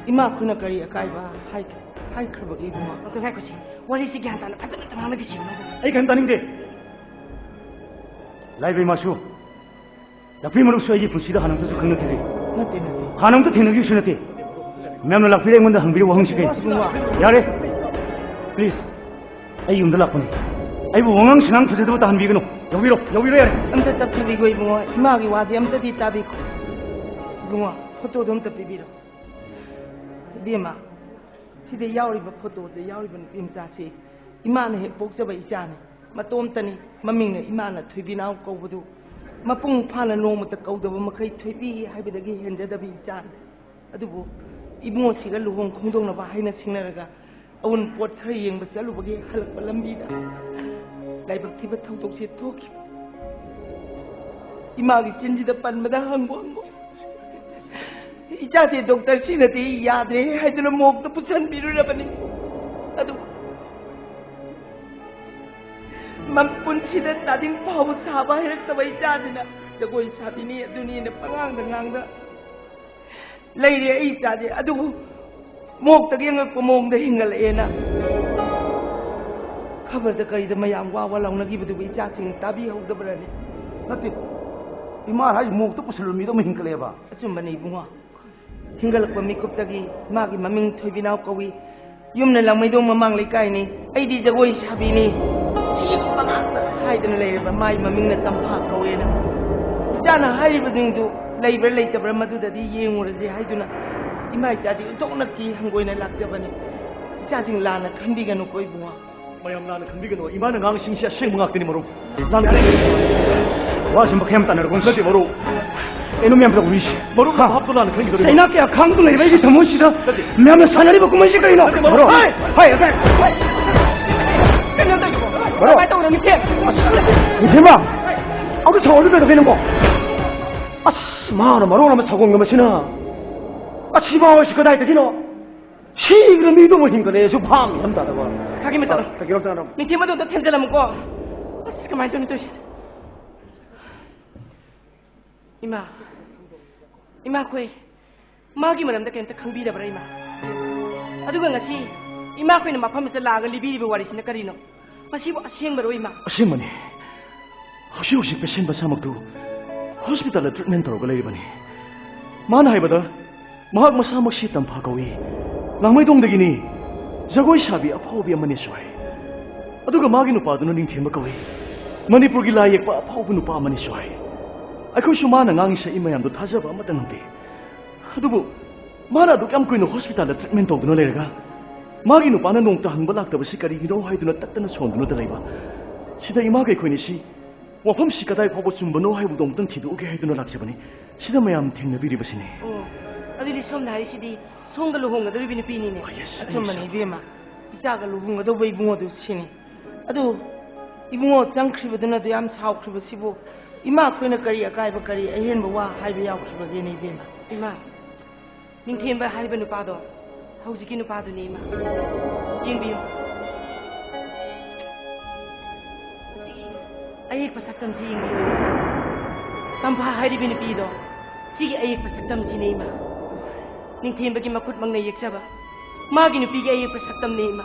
ꯏꯃꯥ ꯑꯩꯈꯣꯏꯅ ꯀꯔꯤ ꯑꯀꯥꯏꯕ ꯍꯥꯏ-, ꯍꯥꯏꯈ꯭ꯔꯕꯒꯦ ꯏꯕꯨꯡꯉꯣ? ꯑꯗꯨ ꯉꯥꯏꯈꯣꯁꯤ, ꯋꯥꯔꯤꯁꯤ ꯒ꯭ꯌꯥꯟ ꯇꯥꯅ ꯐꯖꯅ ꯑꯝꯇ ꯉꯥꯡꯅꯕꯤꯁꯤ꯫ ꯑꯩ ꯀꯔꯤꯝ ꯇꯥꯅꯤꯡꯗꯦ꯫ ꯂꯥꯏꯕꯩ ꯃꯥꯁꯨ, ꯂꯥꯛꯄꯤ ꯃꯔꯨꯞꯁꯨ ꯑꯩꯒꯤ ꯄꯨꯟꯁꯤꯗ ꯍꯥꯟꯅ ꯑꯝꯇꯁꯨ ꯈꯪꯅꯈꯤꯗ꯭ꯔꯤ꯫ ꯅꯠꯇꯦ, ꯅꯠꯇꯦ꯫ ꯍꯥꯟꯅ ꯑꯝꯇ ꯊꯦꯡꯅꯈꯤꯕꯁꯨ ꯅꯠꯇꯦ꯫ ꯃꯌꯥꯝꯅ ꯂꯥꯛꯄꯤꯔꯦ ꯑꯩꯉꯣꯟꯗ ꯍꯪꯕꯤꯔꯤꯕ ꯋꯥꯍꯪꯁꯤ ꯀꯩꯅꯣ? ꯌꯥꯔꯦ꯫ Please꯫ ꯑꯩ ꯌꯨꯝꯗ ꯂꯥꯛꯄꯅꯤ꯫ ꯑꯩꯕꯨ ꯋꯥꯉꯥꯡ ꯁꯉꯥꯡ ꯐꯖꯗꯕ ꯇꯥꯍꯟꯕꯤꯒꯅꯨ꯫ ꯌꯥꯎꯕꯤꯔꯣ, ꯌꯥꯎꯕꯤꯔꯣ, ꯌꯥꯔꯦ꯫ ꯑꯝꯇ ꯇꯞꯊꯕꯤꯈꯣ ꯏꯕꯨꯡꯉꯣ, ꯏꯃꯥꯒꯤ ꯋꯥꯁꯦ ꯑꯝꯇꯗꯤ ꯇꯥꯕꯤꯈꯣ꯫ ꯏꯕꯨꯡꯉꯣ, ꯐꯣꯇꯣꯗꯣ ꯑꯝꯇ ꯄꯤꯕꯤꯔꯣ꯫ ꯏꯕꯦꯝꯃ, ꯁꯤꯗ ꯌꯥꯎꯔꯤꯕ, ꯐꯣꯇꯣꯗ ꯌꯥꯎꯔꯤꯕ ꯅꯨꯄꯤ ꯃꯆꯥꯁꯤ ꯏꯃꯥꯅ ꯍꯦꯛ ꯄꯣꯛꯆꯕ ꯏꯆꯥꯅꯤ꯫ ꯃꯇꯣꯝꯇꯅꯤ꯫ ꯃꯃꯤꯡꯅ ꯏꯃꯥꯅ ꯊꯣꯏꯕꯤꯅꯥꯎ ꯀꯧꯕꯗꯨ ꯃꯄꯨꯡ ꯐꯥꯅ ꯅꯣꯡꯃꯇ ꯀꯧꯗꯕ ꯃꯈꯩ ꯊꯣꯏꯕꯤ ꯍꯥꯏꯕꯗꯒꯤ ꯍꯦꯟꯖꯗꯕꯤ ꯏꯆꯥꯅꯤ꯫ ꯑꯗꯨꯕꯨ ꯏꯕꯨꯡꯉꯣꯁꯤꯒ ꯂꯨꯍꯣꯡ ꯈꯣꯡꯗꯣꯡꯅꯕ ꯍꯥꯏꯅ ꯁꯤꯡꯅꯔꯒ ꯑꯋꯨꯟꯄꯣꯠ ꯈꯔ ꯌꯦꯡꯕ ꯆꯠꯂꯨꯕꯒꯤ ꯍꯜꯂꯛꯄ ꯂꯝꯕꯤꯗ ꯂꯥꯏꯕꯛ ꯊꯤꯕ ꯊꯧꯗꯣꯛꯁꯦ ꯊꯣꯛꯈꯤꯕ꯫ ꯏꯃꯥꯒꯤ ꯆꯤꯟꯁꯤꯗ ꯄꯟꯕꯗ ꯍꯪꯕꯨ ꯍꯪꯕꯨ ꯏꯆꯥꯁꯦ ꯗꯣꯛꯇꯔꯁꯤꯅꯗꯤ ꯌꯥꯗ꯭ꯔꯦ ꯍꯥꯏꯗꯨꯅ ꯃꯣꯛꯇ ꯄꯨꯁꯟꯕꯤꯔꯨꯔꯕꯅꯤ꯫ ꯑꯗꯨ ꯃꯄꯨꯟꯁꯤꯗ ꯆꯥꯗꯤꯡ ꯐꯥꯎꯕ ꯁꯥꯕ ꯍꯩꯔꯛꯇꯕ ꯏꯆꯥꯁꯤꯅ ꯖꯒꯣꯏ ꯁꯥꯕꯤꯅꯤ ꯑꯗꯨꯅꯤꯅ ꯄꯉꯥꯡꯗ ꯉꯥꯡꯗ ꯂꯩꯔꯦ ꯑꯩ ꯏꯆꯥꯁꯦ꯫ ꯑꯗꯨꯕꯨ ꯃꯣꯛꯇꯒꯤ ꯑꯉꯛꯄ ꯃꯑꯣꯡꯗ ꯍꯤꯡꯒꯠꯂꯛꯑꯦꯅ ꯈꯕꯔꯗ ꯀꯔꯤꯗ ꯃꯌꯥꯝ ꯋꯥ ꯋꯥ ꯂꯥꯎꯅꯈꯤꯕꯗꯨꯕꯨ ꯏꯆꯥꯁꯤꯡ ꯇꯥꯕꯤꯍꯧꯗꯕ꯭ꯔꯅꯦ? ꯅꯠꯇꯦ, ꯏꯃꯥꯅ ꯍꯥꯏꯁꯤ ꯃꯣꯛꯇ ꯄꯨꯁꯤꯜꯂꯨꯕ ꯃꯤꯗꯣ ꯑꯃ ꯍꯤꯡꯒꯠꯂꯛꯑꯦꯕ꯫ ꯑꯆꯨꯝꯕꯅꯤ ꯏꯕꯨꯡꯉꯣ꯫ ꯍꯤꯡꯒꯠꯂꯛꯄ ꯃꯤꯀꯨꯞꯇꯒꯤ ꯃꯥꯒꯤ ꯃꯃꯤꯡ ꯊꯣꯏꯕꯤꯅꯥꯎ ꯀꯧꯏ꯫ ꯌꯨꯝꯅ ꯂꯥꯡꯃꯩꯗꯣꯡ ꯃꯃꯥꯡ ꯂꯩꯀꯥꯏꯅꯤ꯫ ꯑꯩꯗꯤ ꯖꯒꯣꯏ ꯁꯥꯕꯤꯅꯤ꯫ ꯁꯤ ꯄꯉꯥꯛꯇ ꯍꯥꯏꯗꯨꯅ ꯂꯩꯔꯕ ꯃꯥꯏ ꯃꯃꯤꯡꯅ ꯇꯝꯐꯥ ꯀꯧꯋꯦꯅ꯫ ꯏꯆꯥꯅ ꯍꯥꯏꯔꯤꯕꯁꯤꯡꯗꯨ ꯂꯩꯕ꯭ꯔꯥ ꯂꯩꯇꯕ꯭ꯔꯥ ꯃꯗꯨꯗꯗꯤ ꯌꯦꯡꯉꯨꯔꯁꯤ ꯍꯥꯏꯗꯨꯅ ꯏꯃꯥ ꯏꯆꯥꯁꯤꯡ ꯏꯟꯊꯣꯛꯅ ꯀꯤ ꯍꯪꯒꯣꯏꯅ ꯂꯥꯛꯆꯕꯅꯤ꯫ ꯏꯆꯥꯁꯤꯡ ꯂꯥꯟꯅ ꯈꯟꯕꯤꯒꯅꯨꯀꯣ ꯏꯕꯨꯡꯉꯣ꯫ ꯃꯌꯥꯝ ꯂꯥꯟꯅ ꯈꯟꯕꯤꯒꯅꯨ꯫ ꯏꯃꯥꯅ ꯉꯥꯡꯉꯤꯁꯤꯡꯁꯤ ꯑꯁꯦꯡꯕ ꯉꯥꯛꯇꯅꯤ, ꯃꯔꯨꯞ꯫ ꯂꯥꯟꯅ ꯋꯥꯁꯤ ꯃꯈꯩ ꯌꯥꯝ ꯇꯥꯟꯅꯔꯒꯨꯝ ꯅꯠꯇꯦ, ꯃꯔꯨꯞ꯫ ꯀꯩꯅꯣ ꯃꯌꯥꯝ ꯇꯧꯔꯤꯁꯤ? ꯃꯔꯨꯞꯅ ꯍꯥ? ꯚꯥꯞꯇꯣ ꯂꯥꯟꯅ ꯈꯟꯈꯤꯗꯣꯔꯤꯕꯅꯤ꯫ ꯆꯩꯅꯥ ꯀꯌꯥ ꯈꯥꯡꯗꯨꯅ ꯂꯩꯔꯤꯕ ꯑꯩꯒꯤ ꯊꯃꯣꯏꯁꯤꯗ ꯅꯠꯇꯦ꯫ ꯃꯌꯥꯝꯅ ꯁꯥꯟꯅꯔꯤꯕ ꯀꯨꯝꯍꯩꯁꯤ ꯀꯔꯤꯅꯣ? ꯅꯠꯇꯦ, ꯃꯔꯨꯞ꯫ ꯃꯔꯨꯞ! ꯍꯥꯏ! ꯍꯥꯏ! ꯍꯥꯏ! ꯀꯩꯅꯣ ꯇꯧꯔꯤꯕꯣ? ꯃꯔꯨꯞ! ꯀꯃꯥꯏꯅ ꯇꯧꯔꯤꯅꯣ, ꯃꯤꯊꯦꯟ? ꯅꯤꯡꯊꯦꯝꯕ! ꯑꯃꯨꯛ ꯁꯥꯎꯍꯜꯂꯨ ꯀꯩꯗꯧꯒꯦ ꯅꯪꯕꯣ? ꯑꯁ, ꯃꯥꯅ ꯃꯔꯣꯟ ꯑꯃ ꯁꯥꯎꯒꯟꯕꯁꯤꯅ꯫ ꯑꯁꯤ ꯃꯥ ꯍꯣꯏꯁꯤ ꯀꯗꯥꯏꯗꯒꯤꯅꯣ? ꯁꯤꯈ꯭ꯔ ꯃꯤꯗꯨꯕꯨ ꯍꯤꯡꯒꯠꯂꯛꯑꯦꯁꯨ ꯚꯥꯞ ꯃꯦꯟ ꯑꯃ ꯇꯥꯗꯕ꯫ ꯀꯥꯒꯤ ꯃꯆꯥ꯫ ꯑ, ꯀꯩꯒꯤꯅꯣ ꯇꯥꯅꯣ? ꯅꯤꯡꯊꯦꯝꯕꯗꯣ ꯑꯝꯇ ꯊꯦꯝꯖꯤꯜꯂꯝꯃꯨꯀꯣ꯫ ꯑꯁ, ꯀꯃꯥꯏꯅ ꯇꯧꯅꯤ ꯇꯧꯔꯤꯁꯦ? ꯏꯃꯥ, ꯏꯃꯥꯈꯣꯏ, ꯃꯥꯒꯤ ꯃꯔꯝꯗ ꯀꯩꯝꯇ ꯈꯪꯕꯤꯗꯕ꯭ꯔꯥ, ꯏꯃꯥ? ꯑꯗꯨꯒ ꯉꯁꯤ ꯏꯃꯥꯈꯣꯏꯅ ꯃꯐꯝ ꯑꯁꯤꯗ ꯂꯥꯛꯑꯒ ꯂꯤꯕꯤꯔꯤꯕ ꯋꯥꯔꯤꯁꯤꯅ ꯀꯔꯤꯅꯣ? ꯃꯁꯤꯕꯨ ꯑꯁꯦꯡꯕꯔꯣ, ꯏꯃꯥ? ꯑꯁꯦꯡꯕꯅꯤ꯫ ꯍꯧꯖꯤꯛ ꯍꯧꯖꯤꯛ ꯄꯦꯁꯦꯟ ꯃꯁꯥꯃꯛꯇꯨ ꯍꯣꯁꯄꯤꯇꯥꯜꯗ ꯇ꯭ꯔꯤꯠꯃꯦꯟ ꯇꯧꯔꯒ ꯂꯩꯔꯤꯕꯅꯤ꯫ ꯃꯥꯅ ꯍꯥꯏꯕꯗ ꯃꯍꯥꯛ ꯃꯁꯥꯃꯛꯁꯤ ꯇꯝꯐꯥ ꯀꯧꯏ, ꯂꯥꯡꯃꯩꯗꯣꯡꯗꯒꯤꯅꯤ, ꯖꯒꯣꯏ ꯁꯥꯕꯤ ꯑꯐꯥꯎꯕꯤ ꯑꯃꯅꯤꯁꯨ ꯍꯥꯏ꯫ ꯑꯗꯨꯒ ꯃꯥꯒꯤ ꯅꯨꯄꯥꯗꯨꯅ ꯅꯤꯡꯊꯦꯝꯕ ꯀꯧꯏ꯫ ꯃꯅꯤꯄꯨꯔꯒꯤ ꯂꯥꯏ ꯌꯦꯛꯄ ꯑꯐꯥꯎꯕ ꯅꯨꯄꯥ ꯑꯃꯅꯤꯁꯨ ꯍꯥꯏ꯫ ꯑꯩꯈꯣꯏꯁꯨ ꯃꯥꯅ ꯉꯥꯡꯉꯤ ꯁꯛꯏ ꯃꯌꯥꯝꯗꯣ ꯊꯥꯖꯕ ꯑꯃꯠꯇ ꯉꯝꯗꯦ꯫ ꯑꯗꯨꯕꯨ ꯃꯥꯅ ꯑꯗꯨꯛ ꯌꯥꯝ ꯀꯨꯏꯅ ꯍꯣꯁꯄꯤꯇꯥꯜꯗ ꯇ꯭ꯔꯤꯠꯃꯦꯟ ꯇꯧꯗꯨꯅ ꯂꯩꯔꯒ ꯃꯥꯒꯤ ꯅꯨꯄꯥꯅ ꯅꯣꯡꯇ ꯍꯪꯕ ꯂꯥꯛꯇꯕꯁꯤ ꯀꯔꯤꯒꯤꯅꯣ ꯍꯥꯏꯗꯨꯅ ꯇꯠꯇꯅ ꯁꯣꯟꯗꯨꯅꯗ ꯂꯩꯕ꯫ ꯁꯤꯗ ꯏꯃꯥꯒ ꯑꯩꯈꯣꯏꯅꯤꯁꯤ ꯋꯥꯐꯝꯁꯤ ꯀꯗꯥꯏ ꯐꯥꯎꯕ ꯆꯨꯝꯕꯅꯣ ꯍꯥꯏꯕꯗꯣ ꯑꯃꯨꯛꯇꯪ ꯊꯤꯗꯣꯛꯎꯒꯦ ꯍꯥꯏꯗꯨꯅ ꯂꯥꯛꯆꯕꯅꯤ꯫ ꯁꯤꯗ ꯃꯌꯥꯝ ꯊꯦꯡꯅꯕꯤꯔꯤꯕꯁꯤꯅꯤ꯫ ꯑꯣ, ꯑꯗꯨꯗꯤ ꯁꯣꯝꯅ ꯍꯥꯏꯔꯤꯁꯤꯗꯤ ꯁꯣꯝꯒ ꯂꯨꯍꯣꯡꯒꯗꯧꯔꯤꯕ ꯅꯨꯄꯤꯅꯤꯅꯦ? ꯑꯣ, yes, ꯑꯆꯨꯝꯕꯅꯦ, ꯑꯩ ꯏꯕꯦꯝꯃ꯫ ꯏꯆꯥꯒ ꯂꯨꯍꯣꯡꯒꯗꯧꯕ ꯏꯕꯨꯡꯉꯣꯗꯨ ꯁꯤꯅꯤ꯫ ꯑꯗꯨ ꯏꯕꯨꯡꯉꯣ ꯆꯪꯈ꯭ꯔꯤꯕꯗꯨꯅ ꯑꯗꯨ ꯌꯥꯝ ꯁꯥꯎꯈ꯭ꯔꯤꯕꯁꯤꯕꯨ ꯏꯃꯥ ꯑꯩꯈꯣꯏꯅ ꯀꯔꯤ ꯑꯀꯥꯏꯕ, ꯀꯔꯤ ꯑꯍꯦꯟꯕ ꯋꯥ ꯍꯥꯏꯕ ꯌꯥꯎꯈꯤꯕꯒꯦꯅꯦ, ꯏꯕꯦꯝꯃ? ꯏꯃꯥ, ꯅꯤꯡꯊꯦꯝꯕ ꯍꯥꯏꯔꯤꯕ ꯅꯨꯄꯥꯗꯣ ꯍꯧꯖꯤꯛꯀꯤ ꯅꯨꯄꯥꯗꯨꯅꯦ, ꯏꯃꯥ꯫ ꯌꯦꯡꯕꯤꯌꯨ꯫ ꯁꯤꯒꯤ ꯑꯌꯦꯛꯄ ꯁꯛꯇꯝꯁꯤ ꯌꯦꯡꯕꯤꯌꯨ꯫ ꯇꯝꯐꯥ ꯍꯥꯏꯔꯤꯕ ꯅꯨꯄꯤꯗꯣ ꯁꯤꯒꯤ ꯑꯌꯦꯛꯄ ꯁꯛꯇꯝꯁꯤꯅꯦ, ꯏꯃꯥ꯫ ꯅꯤꯡꯊꯦꯝꯕꯒꯤ ꯃꯈꯨꯠꯃꯛꯅ ꯌꯦꯛꯆꯕ ꯃꯥꯒꯤ ꯅꯨꯄꯤꯒꯤ ꯑꯌꯦꯛꯄ ꯁꯛꯇꯝꯅꯦ, ꯏꯃꯥ꯫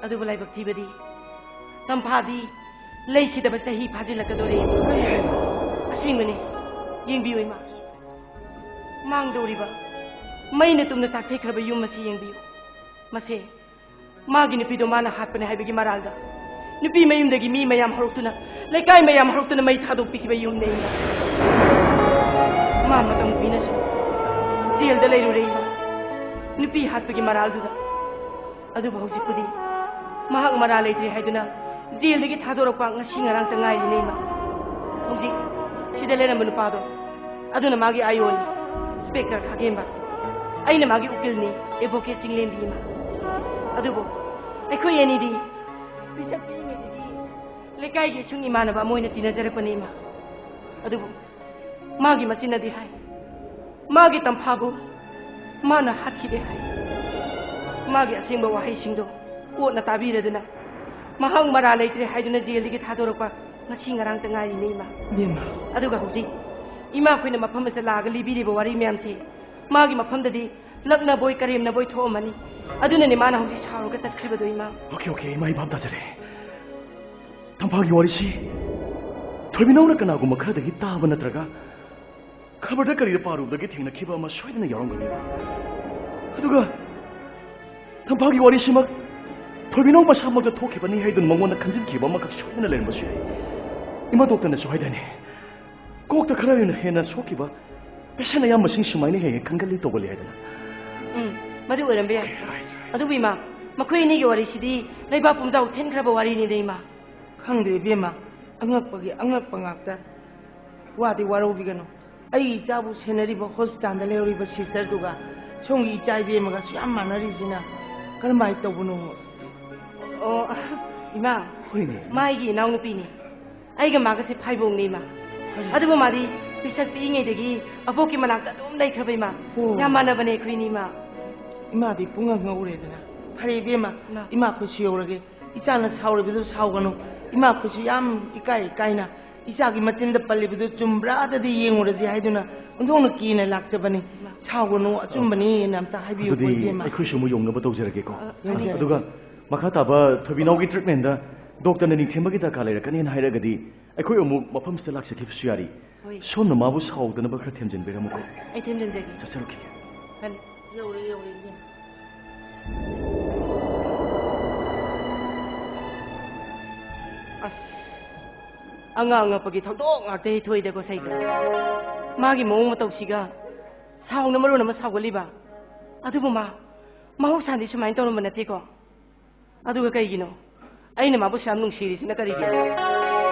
ꯑꯗꯨꯕꯨ ꯂꯥꯏꯕꯛ ꯊꯤꯕꯗꯤ ꯇꯝꯐꯥꯗꯤ ꯂꯩꯈꯤꯗꯕ ꯆꯍꯤ ꯐꯥꯖꯤꯜꯂꯛꯀꯗꯣꯔꯦ꯫ ꯑꯁꯦꯡꯕꯅꯤ, ꯌꯦꯡꯕꯤꯌꯨ ꯏꯃꯥ, ꯃꯥꯡꯗꯧꯔꯤꯕ ꯃꯩꯅ ꯇꯨꯝꯅ ꯆꯥꯛꯊꯦꯛꯈ꯭ꯔꯕ ꯌꯨꯝ ꯑꯁꯤ ꯌꯦꯡꯕꯤꯌꯨ꯫ ꯃꯁꯦ ꯃꯥꯒꯤ ꯅꯨꯄꯤꯗꯣ ꯃꯥꯅ ꯍꯥꯠꯄꯅꯦ ꯍꯥꯏꯕꯒꯤ ꯃꯔꯥꯜꯗ ꯅꯨꯄꯤ ꯃꯌꯨꯝꯗꯒꯤ ꯃꯤ ꯃꯌꯥꯝ ꯍꯧꯔꯛꯇꯨꯅ, ꯂꯩꯀꯥꯏ ꯃꯌꯥꯝ ꯍꯧꯔꯛꯇꯨꯅ ꯃꯩ ꯊꯥꯗꯣꯛꯄꯤꯈꯤꯕ ꯌꯨꯝꯅꯦ ꯏꯃꯥ꯫ ꯃꯥ ꯃꯇꯝ ꯀꯨꯏꯅꯁꯨ ꯖꯦꯜꯗ ꯂꯩꯔꯨꯔꯦ ꯏꯃꯥ, ꯅꯨꯄꯤ ꯍꯥꯠꯄꯒꯤ ꯃꯔꯥꯜꯗꯨꯗ꯫ ꯑꯗꯨꯕꯨ ꯍꯧꯖꯤꯛꯄꯨꯗꯤ ꯃꯍꯥꯛ ꯃꯔꯥ ꯂꯩꯇ꯭ꯔꯦ ꯍꯥꯏꯗꯨꯅ ꯖꯦꯜꯗꯒꯤ ꯊꯥꯗꯣꯔꯛꯄ ꯉꯁꯤ ꯉꯔꯥꯡꯇ ꯉꯥꯏꯔꯤꯅꯦ, ꯏꯃꯥ꯫ ꯍꯧꯖꯤꯛ ꯁꯤꯗ ꯂꯩꯔꯝꯕ ꯅꯨꯄꯥꯗꯣ, ꯑꯗꯨꯅ ꯃꯥꯒꯤ ꯑꯥꯏ ꯑꯣꯅꯤ, ꯏꯟꯁꯄꯦꯛꯇꯔ ꯈꯥꯒꯦꯝꯕ꯫ ꯑꯩꯅ ꯃꯥꯒꯤ ꯎꯀꯤꯜꯅꯤ, ꯑꯦꯗꯚꯣꯀꯦꯠ ꯆꯤꯡꯂꯦꯝꯕꯤ, ꯏꯃꯥ꯫ ꯑꯗꯨꯕꯨ ꯑꯩꯈꯣꯏ ꯑꯅꯤꯗꯤ ꯄꯤꯁꯛ ꯄꯤꯛꯏꯉꯩꯗꯒꯤ ꯂꯩꯀꯥꯏꯒꯤ ꯏꯁꯨꯡ ꯏꯃꯥꯟꯅꯕ ꯑꯃ ꯑꯣꯏꯅ ꯇꯤꯟꯅꯖꯔꯛꯄꯅꯦ, ꯏꯃꯥ꯫ ꯑꯗꯨꯕꯨ ꯃꯥꯒꯤ ꯃꯆꯤꯟꯅꯗꯤ ꯍꯥꯏ, ꯃꯥꯒꯤ ꯇꯝꯐꯥꯕꯨ ꯃꯥꯅ ꯍꯥꯠꯈꯤꯗꯦ ꯍꯥꯏ꯫ ꯃꯥꯒꯤ ꯑꯁꯦꯡꯕ ꯋꯥꯍꯩꯁꯤꯡꯗꯣ ꯀꯣꯔꯠꯅ ꯇꯥꯕꯤꯔꯗꯨꯅ ꯃꯍꯥꯛ ꯃꯔꯥ ꯂꯩꯇ꯭ꯔꯦ ꯍꯥꯏꯗꯨꯅ ꯖꯦꯜꯗꯒꯤ ꯊꯥꯗꯣꯔꯛꯄ ꯉꯁꯤ ꯉꯔꯥꯡꯇ ꯉꯥꯏꯔꯤꯅꯦ, ꯏꯃꯥ꯫ ꯏꯕꯦꯝꯃ꯫ ꯑꯗꯨꯒ ꯍꯧꯖꯤꯛ ꯏꯃꯥ ꯑꯩꯈꯣꯏꯅ ꯃꯐꯝ ꯑꯁꯤꯗ ꯂꯥꯛꯑꯒ ꯂꯤꯕꯤꯔꯤꯕ ꯋꯥꯔꯤ ꯃꯌꯥꯝꯁꯦ ꯃꯥꯒꯤ ꯃꯐꯝꯗꯗꯤ ꯂꯛꯅꯕꯣꯏ ꯀꯔꯦꯝꯅꯕꯣꯏ ꯊꯣꯛꯑꯝꯃꯅꯤ꯫ ꯑꯗꯨꯅꯅꯦ ꯃꯥꯅ ꯍꯧꯖꯤꯛ ꯁꯥꯎꯔꯒ ꯆꯠꯈ꯭ꯔꯤꯕꯗꯣ, ꯏꯃꯥ꯫ ꯑꯣꯀꯦ, ꯑꯣꯀꯦ, ꯏꯃꯥ, ꯑꯩ ꯚꯥꯞ ꯇꯥꯖꯔꯦ꯫ ꯇꯝꯐꯥꯒꯤ ꯋꯥꯔꯤꯁꯤ ꯊꯣꯏꯕꯤꯅꯧꯅ ꯀꯅꯥꯒꯨꯝꯕ ꯈꯔꯗꯒꯤ ꯇꯥꯕ ꯅꯠꯇ꯭ꯔꯒ ꯈꯕꯔꯗ ꯀꯔꯤꯗ ꯄꯥꯔꯨꯕꯗꯒꯤ ꯊꯦꯡꯅꯈꯤꯕ ꯑꯃ ꯁꯣꯏꯗꯅ ꯌꯥꯎꯔꯝꯒꯅꯤ꯫ ꯑꯗꯨꯒ ꯇꯝꯐꯥꯒꯤ ꯋꯥꯔꯤꯁꯤꯃꯛ ꯊꯣꯏꯕꯤꯅꯧ ꯃꯁꯥꯃꯛꯇ ꯊꯣꯛꯈꯤꯕꯅꯤ ꯍꯥꯏꯗꯨꯅ ꯃꯉꯣꯟꯗ ꯈꯟꯖꯤꯟꯈꯤꯕ ꯑꯃꯈꯛ ꯁꯣꯏꯗꯅ ꯂꯩꯔꯝꯕꯁꯨ ꯌꯥꯏ꯫ ꯏꯃꯥ ꯗꯣꯛꯇꯔꯅꯁꯨ ꯍꯥꯏꯗꯥꯏꯅꯦ, ꯀꯣꯛꯇ ꯈꯔ ꯍꯦꯟꯅ ꯁꯣꯛꯈꯤꯕ ꯄꯦꯁꯦꯟ ꯑꯌꯥꯝꯕꯁꯤꯡ ꯁꯨꯃꯥꯏꯅ ꯍꯦꯛ ꯍꯦꯛ ꯈꯟꯒꯜꯂꯤ ꯇꯧꯒꯜꯂꯤ ꯍꯥꯏꯗꯅ꯫ ꯎꯝ, ꯃꯗꯨ ꯑꯣꯏꯔꯝꯕ ꯌꯥꯏ꯫ ꯑꯗꯨꯕꯨ ꯏꯃꯥ, ꯃꯈꯣꯏ ꯑꯅꯤꯒꯤ ꯋꯥꯔꯤꯁꯤꯗꯤ ꯂꯩꯕꯥꯛ ꯄꯨꯝꯖꯥꯎ ꯊꯦꯟꯈ꯭ꯔꯕ ꯋꯥꯔꯤꯅꯤꯗ ꯏꯃꯥ꯫ ꯈꯪꯗꯦ ꯏꯕꯦꯝꯃ, ꯑꯉꯛꯄꯒꯤ ꯑꯉꯛꯄ ꯉꯥꯛꯇ꯫ ꯋꯥꯗꯤ ꯋꯥꯔꯧꯕꯤꯒꯅꯨ꯫ ꯑꯩꯒꯤ ꯏꯆꯥꯕꯨ ꯁꯦꯟꯅꯔꯤꯕ ꯍꯣꯁꯄꯤꯇꯥꯜꯗ ꯂꯩꯍꯧꯔꯤꯕ ꯁꯤꯁꯇꯔꯗꯨꯒ ꯁꯣꯝꯒꯤ ꯏꯆꯥ ꯏꯕꯦꯝꯃꯒꯁꯨ ꯌꯥꯝ ꯃꯥꯟꯅꯔꯤꯁꯤꯅ ꯀꯔꯝꯍꯥꯏꯅ ꯇꯧꯕꯅꯣ? ꯑꯣ, ꯏꯃꯥ, ꯍꯣꯏꯅꯦ꯫ ꯃꯥ ꯑꯩꯒꯤ ꯏꯅꯥꯎꯅꯨꯄꯤꯅꯤ꯫ ꯑꯩꯒ ꯃꯥꯒꯁꯦ ꯐꯥꯏꯕꯣꯡꯅꯤ ꯏꯃꯥ꯫ ꯑꯗꯨꯕꯨ ꯃꯥꯗꯤ ꯄꯤꯁꯛ ꯄꯤꯛꯏꯉꯩꯗꯒꯤ ꯑꯕꯣꯛꯀꯤ ꯃꯅꯥꯛꯇ ꯑꯗꯨꯝ ꯂꯩꯈ꯭ꯔꯕ ꯏꯃꯥ꯫ ꯑꯣ꯫ ꯌꯥꯝ ꯃꯥꯟꯅꯕꯅꯦ ꯑꯩꯈꯣꯏꯅꯤ ꯏꯃꯥ꯫ ꯏꯃꯥꯗꯤ ꯄꯨꯡꯉꯛ ꯉꯛꯎꯔꯦꯗꯅ꯫ ꯐꯔꯦ ꯏꯕꯦꯝꯃ, ꯏꯃꯥ꯫ ꯏꯃꯥ ꯑꯩꯈꯣꯏꯁꯨ ꯌꯧꯔꯒꯦ꯫ ꯏꯆꯥꯅ ꯁꯥꯎꯔꯤꯕꯗꯨ ꯁꯥꯎꯒꯅꯨ꯫ ꯏꯃꯥ ꯑꯩꯈꯣꯏꯁꯨ ꯌꯥꯝ ꯏꯀꯥꯏ ꯏꯀꯥꯏꯅ ꯏꯆꯥꯒꯤ ꯃꯆꯤꯟꯗ ꯄꯜꯂꯤꯕꯗꯨ ꯆꯨꯝꯕ꯭ꯔꯥꯗꯗꯤ ꯌꯦꯡꯉꯨꯔꯁꯤ ꯍꯥꯏꯗꯨꯅ ꯑꯣꯟꯊꯣꯛꯅ ꯀꯤꯅ ꯂꯥꯛꯆꯕꯅꯤ꯫ ꯁꯥꯎꯒꯅꯨ, ꯑꯆꯨꯝꯕꯅꯤꯅ ꯑꯝꯇ ꯍꯥꯏꯕꯤꯌꯨꯀꯣ ꯑꯗꯨꯗꯤ ꯏꯕꯦꯝꯃ꯫ ꯑꯩꯈꯣꯏꯁꯨ ꯑꯃꯨꯛ ꯌꯧꯅꯕ ꯇꯧꯖꯔꯒꯦꯀꯣ꯫ ꯑ, ꯌꯧꯖꯔꯒꯦ꯫ ꯑꯗꯨꯒ ꯃꯈꯥ ꯇꯥꯕ ꯊꯣꯏꯕꯤꯅꯥꯎꯒꯤ ꯇ꯭ꯔꯤꯠꯃꯦꯟꯗ ꯗꯣꯛꯇꯔꯅ ꯅꯤꯡꯊꯦꯝꯕꯒꯤ ꯗꯔꯀꯥꯔ ꯂꯩꯔꯛꯀꯅꯤꯅ ꯍꯥꯏꯔꯒꯗꯤ ꯑꯩꯈꯣꯏ ꯑꯃꯨꯛ ꯃꯐꯝꯁꯤꯗ ꯂꯥꯛꯆꯈꯤꯕꯁꯨ ꯌꯥꯔꯤ꯫ ꯍꯣꯏ꯫ ꯁꯣꯝꯅ ꯃꯥꯕꯨ ꯁꯥꯎꯗꯅꯕ ꯈꯔ ꯊꯦꯝꯖꯤꯟꯕꯤꯔꯝꯃꯨꯀꯣ꯫ ꯑꯩ ꯊꯦꯝꯖꯤꯟꯖꯒꯦ꯫ ꯆꯠꯆꯔꯛꯈꯤꯒꯦ꯫ ꯐꯅꯤ꯫ ꯌꯧꯔꯦ, ꯌꯧꯔꯦ, ꯏꯕꯦꯝꯃ꯫ ꯑꯁ, ꯑꯉꯥꯡ ꯑꯉꯛꯄꯒꯤ ꯊꯧꯗꯣꯛ ꯉꯥꯛꯇ ꯍꯦꯛ ꯊꯣꯛꯏꯗꯀꯣ ꯁꯩꯗ꯫ ꯃꯥꯒꯤ ꯃꯑꯣꯡ ꯃꯇꯧꯁꯤꯒ ꯁꯥꯎꯅ ꯃꯔꯣꯟ ꯑꯃ ꯁꯥꯎꯒꯠꯂꯤꯕ꯫ ꯑꯗꯨꯕꯨ ꯃꯥ ꯃꯍꯧꯁꯥꯗꯤ ꯁꯨꯃꯥꯏꯅ ꯇꯧꯔꯝꯕ ꯅꯠꯇꯦꯀꯣ꯫ ꯑꯗꯨꯒ ꯀꯩꯒꯤꯅꯣ ꯑꯩꯅ ꯃꯥꯕꯨ ꯁꯨꯌꯥꯝ ꯅꯨꯡꯁꯤꯔꯤꯁꯤꯅ ꯀꯔꯤꯒꯤꯅꯣ?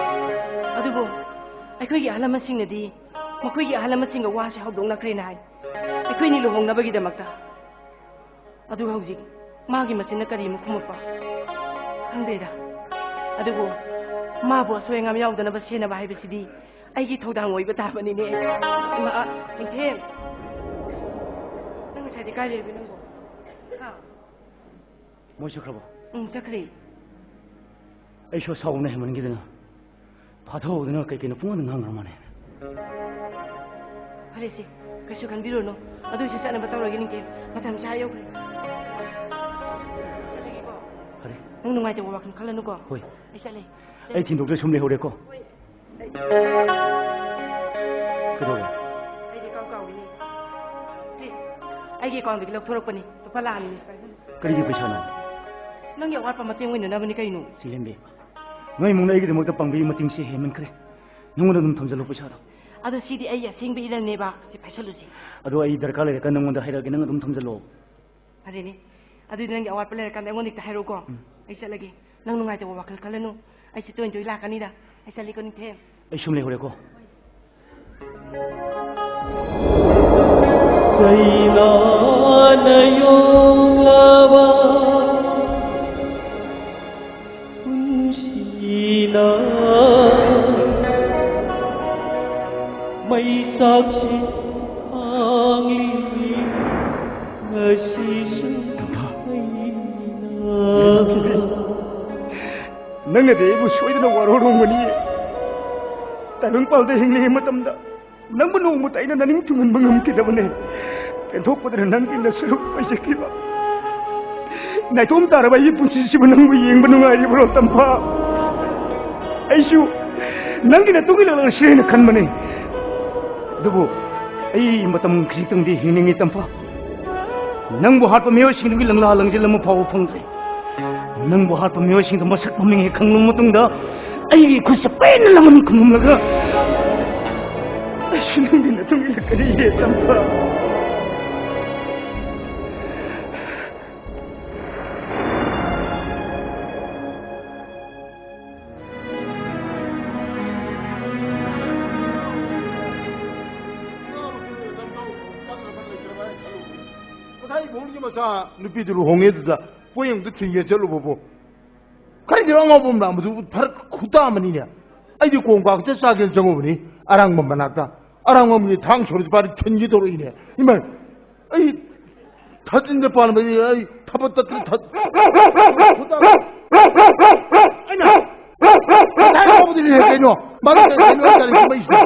ꯑꯗꯨꯕꯨ ꯑꯩꯈꯣꯏꯒꯤ ꯑꯍꯜ ꯂꯃꯟꯁꯤꯡꯅꯗꯤ ꯃꯈꯣꯏꯒꯤ ꯑꯍꯜ ꯂꯃꯟꯁꯤꯡꯒ ꯋꯥꯁꯦ ꯍꯧꯗꯣꯛꯅꯈ꯭ꯔꯦꯅ ꯍꯥꯏ꯫ ꯑꯩꯈꯣꯏꯅꯤ ꯂꯨꯍꯣꯡꯅꯕꯒꯤꯗꯃꯛꯇ꯫ ꯑꯗꯨꯒ ꯍꯧꯖꯤꯛ ꯃꯥꯒꯤ ꯃꯆꯤꯟꯅ ꯀꯔꯤ ꯑꯃꯨꯛ ꯈꯨꯝꯃꯛꯄ? ꯈꯪꯗ꯭ꯔꯦꯗ꯫ ꯑꯗꯨꯕꯨ ꯃꯥꯕꯨ ꯑꯁꯣꯏ ꯑꯉꯥꯝ ꯌꯥꯎꯗꯅꯕ ꯁꯦꯟꯅꯕ ꯍꯥꯏꯕꯁꯤꯗꯤ ꯑꯩꯒꯤ ꯊꯧꯗꯥꯡ ꯑꯣꯏꯕ ꯇꯥꯕꯅꯤꯅꯦ꯫ ꯏꯃꯥ, ꯅꯤꯡꯊꯦꯝ꯫ ꯅꯪ ꯉꯁꯥꯏꯗꯤ ꯀꯥꯏ ꯂꯩꯔꯨꯒꯦ ꯅꯪꯕꯣ? ꯍꯥ? ꯃꯣꯏ ꯆꯠꯈ꯭ꯔꯕꯣ? ꯎꯝ, ꯆꯠꯈ꯭ꯔꯦ꯫ ꯑꯩꯁꯨ ꯑꯁꯥꯎꯕꯅ ꯍꯦꯟꯃꯟꯈꯤꯗꯅ ꯐꯥꯊꯍꯧꯗꯅ ꯀꯩ ꯀꯩꯅꯣ ꯄꯨꯡꯉꯥꯡꯗ ꯉꯥꯡꯈ꯭ꯔ ꯃꯥꯜꯂꯦ꯫ ꯐꯔꯦꯁꯦ, ꯀꯩꯁꯨ ꯈꯟꯕꯤꯔꯨꯅꯨ꯫ ꯑꯗꯨꯏꯁꯨ ꯆꯠꯅꯕ ꯇꯧꯔꯒꯦ ꯅꯤꯡꯊꯦꯝ꯫ ꯃꯇꯝꯁꯦ ꯑꯥ ꯌꯧꯈ꯭ꯔꯦ꯫ ꯆꯠꯂꯒꯦꯀꯣ꯫ ꯐꯔꯦ꯫ ꯅꯪ ꯅꯨꯡꯉꯥꯏꯇꯕ ꯋꯥꯈꯜ ꯈꯜꯂꯅꯨꯀꯣ꯫ ꯍꯣꯏ꯫ ꯑꯩ ꯆꯠꯂꯦ꯫ ꯑꯩ ꯊꯤꯟꯗꯣꯛꯇ꯭ꯔ ꯁꯨꯝ ꯂꯩꯍꯧꯔꯦꯀꯣ꯫ ꯀꯩꯗꯧꯔꯦ? ꯑꯩꯗꯤ ꯀꯥꯎ ꯀꯥꯎꯏꯅꯦ꯫ ꯁꯤ, ꯑꯩꯒꯤ ꯑꯦꯀꯥꯎꯟꯗꯒꯤ ꯂꯧꯊꯣꯔꯛꯄꯅꯤ꯫ ꯂꯨꯄꯥ ꯂꯥꯛ ꯑꯅꯤ ꯄꯥꯏꯁꯜꯂꯨ꯫ ꯀꯔꯤꯒꯤ ꯄꯩꯁꯥꯅꯣ? ꯅꯪꯒꯤ ꯑꯋꯥꯠꯄ ꯃꯇꯦꯡ ꯑꯣꯏꯅꯅꯕꯅꯤ ꯀꯩꯅꯣ꯫ ꯁꯤꯂꯦꯝꯕꯤ, ꯅꯣꯏ ꯏꯃꯨꯡꯅ ꯑꯩꯒꯤꯗꯃꯛꯇ ꯄꯥꯡꯕꯤꯕ ꯃꯇꯦꯡꯁꯦ ꯍꯦꯟꯃꯟꯈ꯭ꯔꯦ꯫ ꯅꯉꯣꯟꯗ ꯑꯗꯨꯝ ꯊꯝꯖꯜꯂꯣ ꯄꯩꯁꯥꯗꯣ꯫ ꯑꯗꯣ ꯁꯤꯗꯤ ꯑꯩꯒꯤ ꯑꯁꯦꯡꯕ ꯏꯔꯟꯅꯦꯕ꯫ ꯁꯤ ꯄꯥꯏꯁꯜꯂꯨꯁꯤ꯫ ꯑꯗꯣ ꯑꯩ ꯗꯔꯀꯥꯔ ꯂꯩꯔꯀꯥꯟꯗ ꯅꯉꯣꯟꯗ ꯍꯥꯏꯔꯛꯑꯒꯦ, ꯅꯪ ꯑꯗꯨꯝ ꯊꯝꯖꯜꯂꯣ꯫ ꯐꯔꯦꯅꯦ, ꯑꯗꯨꯗꯤ ꯅꯪꯒꯤ ꯑꯋꯥꯠꯄ ꯂꯩꯔꯀꯥꯟꯗ ꯑꯩꯉꯣꯟꯗ ꯍꯦꯛꯇ ꯍꯥꯏꯔꯛꯎꯀꯣ꯫ ꯎꯝ꯫ ꯑꯩ ꯆꯠꯂꯒꯦ꯫ ꯅꯪ ꯅꯨꯡꯉꯥꯏꯇꯕ ꯋꯥꯈꯜ ꯈꯜꯂꯅꯨ꯫ ꯑꯩꯁꯦ ꯇꯣꯏꯅ ꯇꯣꯏꯅ ꯂꯥꯛꯀꯅꯤꯗ꯫ ꯑꯩ ꯆꯠꯂꯤꯀꯣ, ꯅꯤꯡꯊꯦꯝ꯫ ꯑꯩ ꯁꯨꯝ ꯂꯩꯍꯧꯔꯦꯀꯣ꯫ ꯆꯩꯅꯥꯅ ꯌꯣꯛꯂꯕ ꯄꯨꯟꯁꯤꯅ ꯃꯩꯆꯥꯛꯁꯤ ꯈꯥꯡꯂꯤ ꯉꯁꯤꯁꯨ ꯑꯩꯅ꯫ ꯅꯪꯅꯗꯤ ꯑꯩꯕꯨ ꯁꯣꯏꯗꯅ ꯋꯥꯔꯧꯔꯝꯒꯅꯤ꯫ ꯇꯥꯏꯕꯪꯄꯥꯜꯗ ꯍꯤꯡꯂꯤꯉꯩ ꯃꯇꯝꯗ ꯅꯪꯕꯨ ꯅꯣꯡꯃꯇ ꯑꯩꯅ ꯅꯅꯤꯡ ꯊꯨꯡꯍꯟꯕ ꯉꯝꯈꯤꯗꯕꯅꯦ꯫ ꯄꯦꯟꯊꯣꯛꯄꯗꯅ ꯅꯪꯒꯤ ꯅꯁꯔꯨꯛ ꯑꯣꯏꯖꯈꯤꯕ꯫ ꯅꯥꯏꯇꯣꯝ ꯇꯥꯔꯕ ꯑꯩꯒꯤ ꯄꯨꯟꯁꯤꯁꯤꯕꯨ ꯅꯪꯕꯨ ꯌꯦꯡꯕ ꯅꯨꯡꯉꯥꯏꯔꯤꯕ꯭ꯔꯣ, ꯇꯝꯐꯥ? ꯑꯩꯁꯨ ꯅꯪꯒꯤ ꯅꯇꯨꯡ ꯏꯜꯂꯛꯂꯁꯤꯔ ꯍꯥꯏꯅ ꯈꯟꯕꯅꯦ꯫ ꯑꯗꯨꯕꯨ ꯑꯩ ꯃꯇꯝ ꯈꯖꯤꯛꯇꯪꯗꯤ ꯍꯤꯡꯅꯤꯡꯉꯤ, ꯇꯝꯐꯥ꯫ ꯅꯪꯕꯨ ꯍꯥꯠꯄ ꯃꯤꯑꯣꯏꯁꯤꯡꯗꯨꯒꯤ ꯂꯪꯂꯥ ꯂꯪꯖꯦꯜ ꯑꯃ ꯐꯥꯎꯕ ꯐꯪꯗ꯭ꯔꯦ꯫ ꯅꯪꯕꯨ ꯍꯥꯠꯄ ꯃꯤꯑꯣꯏꯁꯤꯡꯗꯣ ꯃꯁꯛ ꯃꯃꯤꯡ ꯍꯦꯛ ꯈꯪꯂꯕ ꯃꯇꯨꯡꯗ, ꯑꯩꯒꯤ ꯈꯨꯠꯁꯦ ꯄꯦꯟꯅ ꯂꯃꯟ ꯈꯨꯝꯂꯝꯂꯒ, ꯑꯩꯁꯨ ꯅꯪꯒꯤ ꯅꯇꯨꯡ ꯏꯜꯂꯛꯀꯅꯤꯌꯦ, ꯇꯝꯐꯥ꯫ ꯉꯁꯥꯏ ꯏꯕꯣꯡꯒꯤ ꯃꯆꯥ ꯅꯨꯄꯤꯗꯨ ꯂꯨꯍꯣꯡꯉꯦ, ꯑꯗꯨꯗ ꯄꯣꯌꯦꯡꯗꯨ ꯊꯤꯟꯒꯦ ꯆꯠꯂꯨꯕꯕꯨ, ꯀꯔꯤꯒꯤꯅꯣ ꯑꯉꯥꯎꯕ ꯑꯃ ꯂꯥꯛꯕꯗꯨ ꯐꯔꯛ ꯈꯨꯇꯥ ꯑꯃꯅꯤꯅꯦ꯫ ꯑꯩꯗꯤ ꯀꯣꯡ ꯀꯥꯡ ꯆꯥꯒꯦꯅ ꯆꯪꯉꯨꯕꯅꯤ, ꯑꯔꯥꯡꯕꯝ ꯃꯅꯥꯛꯇ꯫ ꯑꯔꯥꯡꯕꯝꯒꯤ ꯊꯥꯡ ꯁꯣꯔꯤꯁꯄꯥꯗꯤ ꯊꯤꯟꯒꯦ ꯇꯧꯔꯛꯏꯅꯦ꯫ ꯏꯃꯥ, ꯑꯩ ꯊꯥꯖꯤꯟꯗ ꯄꯥꯟꯕꯗꯤ ꯑꯩ ꯊꯕꯛ ꯇꯠꯇ꯭ꯔꯤ, ꯊ-, ꯈꯨꯇꯥ-, ꯑꯩꯅ ꯉꯁꯥꯏ ꯉꯥꯎꯕꯗꯨꯅꯤꯅꯦ ꯀꯩꯅꯣ꯫ ꯃꯥꯅ ꯀꯩ-, ꯀꯩꯅꯣ ꯑꯩ ꯒꯥꯔꯤ ꯊꯧꯔꯛꯏꯁꯤꯅ꯫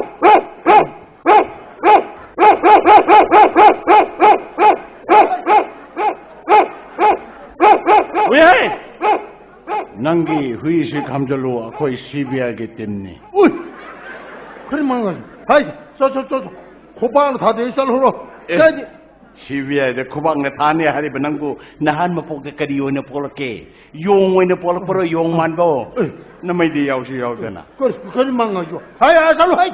ꯍꯨꯏꯍꯦ! ꯅꯪꯒꯤ ꯍꯨꯏꯁꯤ ꯈꯥꯝꯖꯜꯂꯨ, ꯑꯩꯈꯣꯏ ꯁꯤ ꯕꯤ ꯑꯥꯏꯒꯤ ꯇꯤꯝꯅꯤ꯫ ꯎꯏ! ꯀꯔꯤ ꯃꯥꯡꯒꯜ ꯍꯥꯏꯁꯦ? ꯆꯣ, ꯆꯣ, ꯆꯣ, ꯆꯣ꯫ ꯈꯣꯡꯄꯥꯛꯅ ꯊꯥꯗꯦ, ꯆꯠꯍꯧꯔꯣ꯫ ꯑꯦ꯫ ꯀꯥꯏꯗꯤ? ꯁꯤ ꯕꯤ ꯑꯥꯏꯗ ꯈꯨꯕꯥꯛꯅ ꯊꯥꯅꯤ ꯍꯥꯏꯔꯤꯕ ꯅꯪꯕꯨ ꯅꯍꯥꯟ ꯃꯄꯣꯛꯇ ꯀꯔꯤ ꯑꯣꯏꯅ ꯄꯣꯛꯂꯛꯀꯦ? ꯌꯣꯡ ꯑꯣꯏꯅ ꯄꯣꯛꯂꯛꯄ꯭ꯔꯣ, ꯌꯣꯡ ꯃꯥꯟꯕꯣ? ꯑꯦ꯫ ꯅꯃꯩꯗꯤ ꯌꯥꯎꯁꯨ ꯌꯥꯎꯗꯅ꯫ ꯀꯔꯤ, ꯀꯔꯤ ꯃꯪꯉꯁꯨ? ꯍꯥꯏ, ꯍꯥꯏ, ꯆꯠꯂꯣ, ꯍꯥꯏ꯫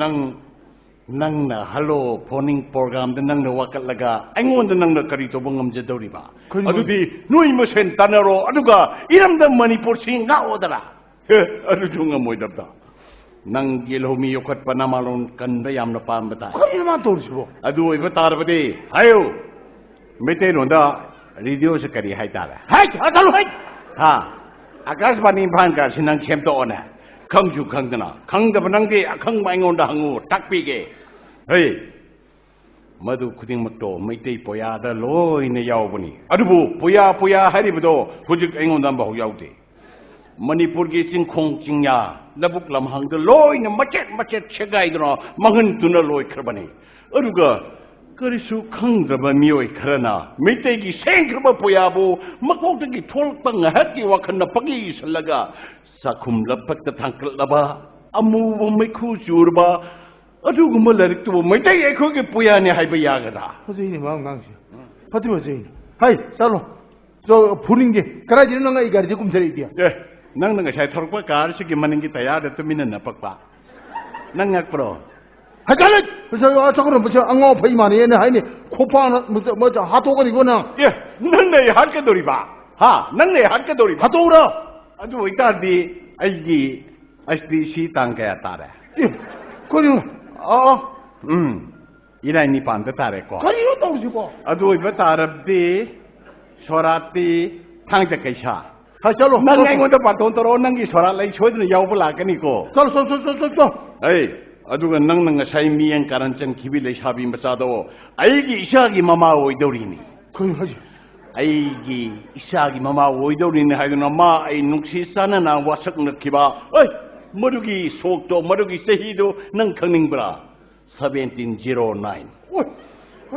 ꯅꯪ, ꯅꯪꯅ ꯍꯜꯂꯣ ꯐꯣꯟꯅꯤꯡ ꯄ꯭ꯔꯣꯒ꯭ꯔꯥꯝꯗ ꯅꯪꯅ ꯋꯥꯀꯠꯂꯒ ꯑꯩꯉꯣꯟꯗ ꯅꯪꯅ ꯀꯔꯤ ꯇꯧꯕ ꯉꯝꯖꯗꯧꯔꯤꯕ? ꯀꯔꯤꯅꯣ? ꯑꯗꯨꯗꯤ ꯅꯣꯏ ꯃꯁꯦꯟ ꯇꯥꯟꯅꯔꯣ, ꯑꯗꯨꯒ ꯏꯔꯝꯗꯝ ꯃꯅꯤꯄꯨꯔꯁꯤ ꯉꯥꯛꯑꯣꯗꯅ꯫ ꯍꯦ, ꯑꯗꯨꯁꯨ ꯉꯝꯃꯣꯏꯗꯕꯗ꯫ ꯅꯪ ꯌꯦꯜꯍꯧꯃꯤ ꯌꯣꯛꯈꯠꯄ ꯅꯃꯥꯂꯣꯟ ꯀꯟꯕ ꯌꯥꯝꯅ ꯄꯥꯝꯕ ꯇꯥꯏ꯫ ꯀꯔꯤꯅꯣ ꯃꯥ ꯇꯧꯔꯤꯁꯤꯕꯣ? ꯑꯗꯨ ꯑꯣꯏꯕ ꯇꯥꯔꯕꯗꯤ ꯍꯥꯏꯌꯨ, ꯃꯩꯇꯩꯂꯣꯟꯗ ꯔꯦꯗꯤꯑꯣꯁꯦ ꯀꯔꯤ ꯍꯥꯏꯇꯥꯔꯦ? ꯍꯩꯠ! ꯍꯥꯏꯒꯠꯂꯨ, ꯍꯩꯠ! ꯍꯥ? ꯑꯀꯥꯁꯕꯥꯅꯤ ꯏꯝꯐꯥꯜ ꯀꯥꯁꯤ ꯅꯪ ꯁꯦꯝꯗꯣꯛꯑꯣꯅꯦ꯫ ꯈꯪꯁꯨ ꯈꯪꯗꯅ꯫ ꯈꯪꯗꯕ ꯅꯪꯗꯤ ꯑꯈꯪꯕ ꯑꯩꯉꯣꯟꯗ ꯍꯪꯉꯨ, ꯇꯥꯛꯄꯤꯒꯦ꯫ ꯍꯩ! ꯃꯗꯨ ꯈꯨꯗꯤꯡꯃꯛꯇꯣ ꯃꯩꯇꯩ ꯄꯣꯌꯥꯗ ꯂꯣꯏꯅ ꯌꯥꯎꯕꯅꯤ꯫ ꯑꯗꯨꯕꯨ ꯄꯣꯌꯥ ꯄꯣꯌꯥ ꯍꯥꯏꯔꯤꯕꯗꯣ ꯍꯧꯖꯤꯛ ꯑꯩꯉꯣꯟꯗ ꯑꯃꯐꯥꯎ ꯌꯥꯎꯗꯦ꯫ ꯃꯅꯤꯄꯨꯔꯒꯤ ꯆꯤꯡꯈꯣꯡ ꯆꯤꯡꯌꯥ, ꯂꯧꯕꯨꯛ ꯂꯝꯍꯥꯡꯗ ꯂꯣꯏꯅ ꯃꯆꯦꯠ ꯃꯆꯦꯠ ꯁꯦꯒꯥꯏꯗꯨꯅ ꯃꯥꯡꯍꯟꯗꯨꯅ ꯂꯣꯏꯈ꯭ꯔꯕꯅꯤ꯫ ꯑꯗꯨꯒ ꯀꯔꯤꯁꯨ ꯈꯪꯗ꯭ꯔꯕ ꯃꯤꯑꯣꯏ ꯈꯔꯅ ꯃꯩꯇꯩꯒꯤ ꯁꯦꯡꯈ꯭ꯔꯕ ꯄꯣꯌꯥꯕꯨ ꯃꯀꯣꯛꯇꯒꯤ ꯊꯣꯛꯂꯛꯄ ꯉꯥꯏꯍꯥꯛꯀꯤ ꯋꯥꯈꯜꯅ ꯄꯪꯏ ꯏꯁꯜꯂꯒ ꯆꯥꯛꯈꯨꯝ ꯂꯝꯄꯥꯛꯇ ꯊꯥꯡꯀꯠꯂꯕ ꯑꯃꯨꯕ ꯃꯩꯈꯨ ꯆꯨꯔꯕ ꯑꯗꯨꯒꯨꯝꯕ ꯂꯥꯏꯔꯤꯛꯇꯨꯕꯨ ꯃꯩꯇꯩ ꯑꯩꯈꯣꯏꯒꯤ ꯄꯨꯌꯥꯅꯤ ꯍꯥꯏꯕ ꯌꯥꯒꯗ꯭ꯔꯥ? ꯐꯖꯩꯅꯦ ꯃꯥ ꯑꯉꯥꯡꯁꯦ꯫ ꯐꯗꯤ ꯐꯖꯩꯅꯦ꯫ ꯍꯩ, ꯆꯠꯂꯣ꯫ ꯆꯣ, ꯐꯨꯅꯤꯡꯗꯦ꯫ ꯀꯗꯥꯏꯗꯩꯅꯣ ꯅꯪ ꯑꯩ ꯒꯥꯔꯤꯗ ꯀꯨꯝꯊꯔꯛꯏꯗꯤ? ꯑꯦ, ꯅꯪꯅ ꯉꯁꯥꯏ ꯊꯧꯔꯛꯄ ꯀꯥꯔꯁꯤꯒꯤ ꯃꯅꯤꯡꯒꯤ ꯇꯌꯥꯔꯗ ꯇꯨꯃꯤꯟꯅ ꯅꯞꯄꯛꯄ꯫ ꯅꯪ ꯉꯛꯄ꯭ꯔꯣ? ꯍꯩ, ꯆꯠꯂꯣ! ꯆꯠꯂꯣ, ꯑꯥ, ꯆꯠꯈ꯭ꯔꯣ, ꯃꯁꯤ ꯑꯉꯥꯎ ꯑꯐꯩ ꯃꯥꯟꯅꯩ ꯑꯩꯅ ꯍꯥꯏꯅꯤ꯫ ꯈꯣꯡꯄꯥꯛꯅ ꯃꯁꯤ, ꯃꯁꯤ ꯍꯥꯠꯇꯣꯛꯀꯅꯤꯀꯣ ꯅꯪ꯫ ꯑꯦ, ꯅꯪꯅ ꯑꯩ ꯍꯥꯠꯀꯗꯧꯔꯤꯕ? ꯍꯥ? ꯅꯪꯅ ꯑꯩ ꯍꯥꯠꯀꯗꯧꯔꯤꯕ? ꯍꯥꯠꯇꯣꯛꯎꯔꯣ? ꯑꯗꯨ ꯑꯣꯏꯇꯥꯔꯗꯤ ꯑꯩꯒꯤ ꯑꯁ ꯗꯤ ꯁꯤ ꯇꯥꯡ ꯀꯌꯥ ꯇꯥꯔꯦ? ꯑꯦ, ꯀꯔꯤꯅꯣ? ꯑꯥ, ꯑꯥ꯫ ꯎꯝ, ꯏꯔꯥꯏ ꯅꯤꯄꯥꯟꯗ ꯇꯥꯔꯦꯀꯣ꯫ ꯀꯔꯤꯅꯣ ꯇꯧꯔꯤꯁꯤꯕꯣ? ꯑꯗꯨ ꯑꯣꯏꯕ ꯇꯥꯔꯕꯗꯤ ꯁꯣꯔꯥꯠꯇꯤ ꯊꯥꯡꯖ ꯀꯩꯁꯥ꯫ ꯍꯥ, ꯆꯠꯂꯣ, ꯅꯪ ꯆꯠꯂꯣ꯫ ꯑꯩꯉꯣꯟꯗ ꯕꯥꯔꯇꯣꯟ ꯇꯧꯔꯛꯑꯣ, ꯅꯪꯒꯤ ꯁꯣꯔꯥꯠ ꯑꯩ ꯁꯣꯏꯗꯅ ꯌꯥꯎꯕ ꯂꯥꯛꯀꯅꯤꯀꯣ꯫ ꯆꯠꯂꯣ, ꯆꯠꯂꯣ, ꯆꯠꯂꯣ, ꯆꯠꯂꯣ, ꯆꯠꯂꯣ꯫ ꯑꯩ, ꯑꯗꯨꯒ ꯅꯪꯅ ꯉꯁꯥꯏ ꯃꯤꯌꯦꯡ ꯀꯥꯔꯟ ꯆꯟꯈꯤꯕꯤ ꯂꯩꯁꯥꯕꯤ ꯃꯆꯥꯗꯣ ꯑꯩꯒꯤ ꯏꯆꯥꯒꯤ ꯃꯃꯥ ꯑꯣꯏꯗꯧꯔꯤꯅꯤ꯫ ꯀꯩꯅꯣ ꯍꯥꯏꯁꯦ? ꯑꯩꯒꯤ ꯏꯆꯥꯒꯤ ꯃꯃꯥ ꯑꯣꯏꯗꯧꯔꯤꯅꯤ ꯍꯥꯏꯗꯨꯅ ꯃꯥ ꯑꯩ ꯅꯨꯡꯁꯤ ꯆꯥꯟꯅꯅ ꯋꯥꯁꯛꯅꯈꯤꯕ, ꯑꯩ, ꯃꯗꯨꯒꯤ ꯁꯣꯛꯇꯣ, ꯃꯗꯨꯒꯤ ꯆꯍꯤꯗꯣ ꯅꯪ ꯈꯪꯅꯤꯡꯕ꯭ꯔꯥ? Seventeen zero nine. ꯑꯣꯏ!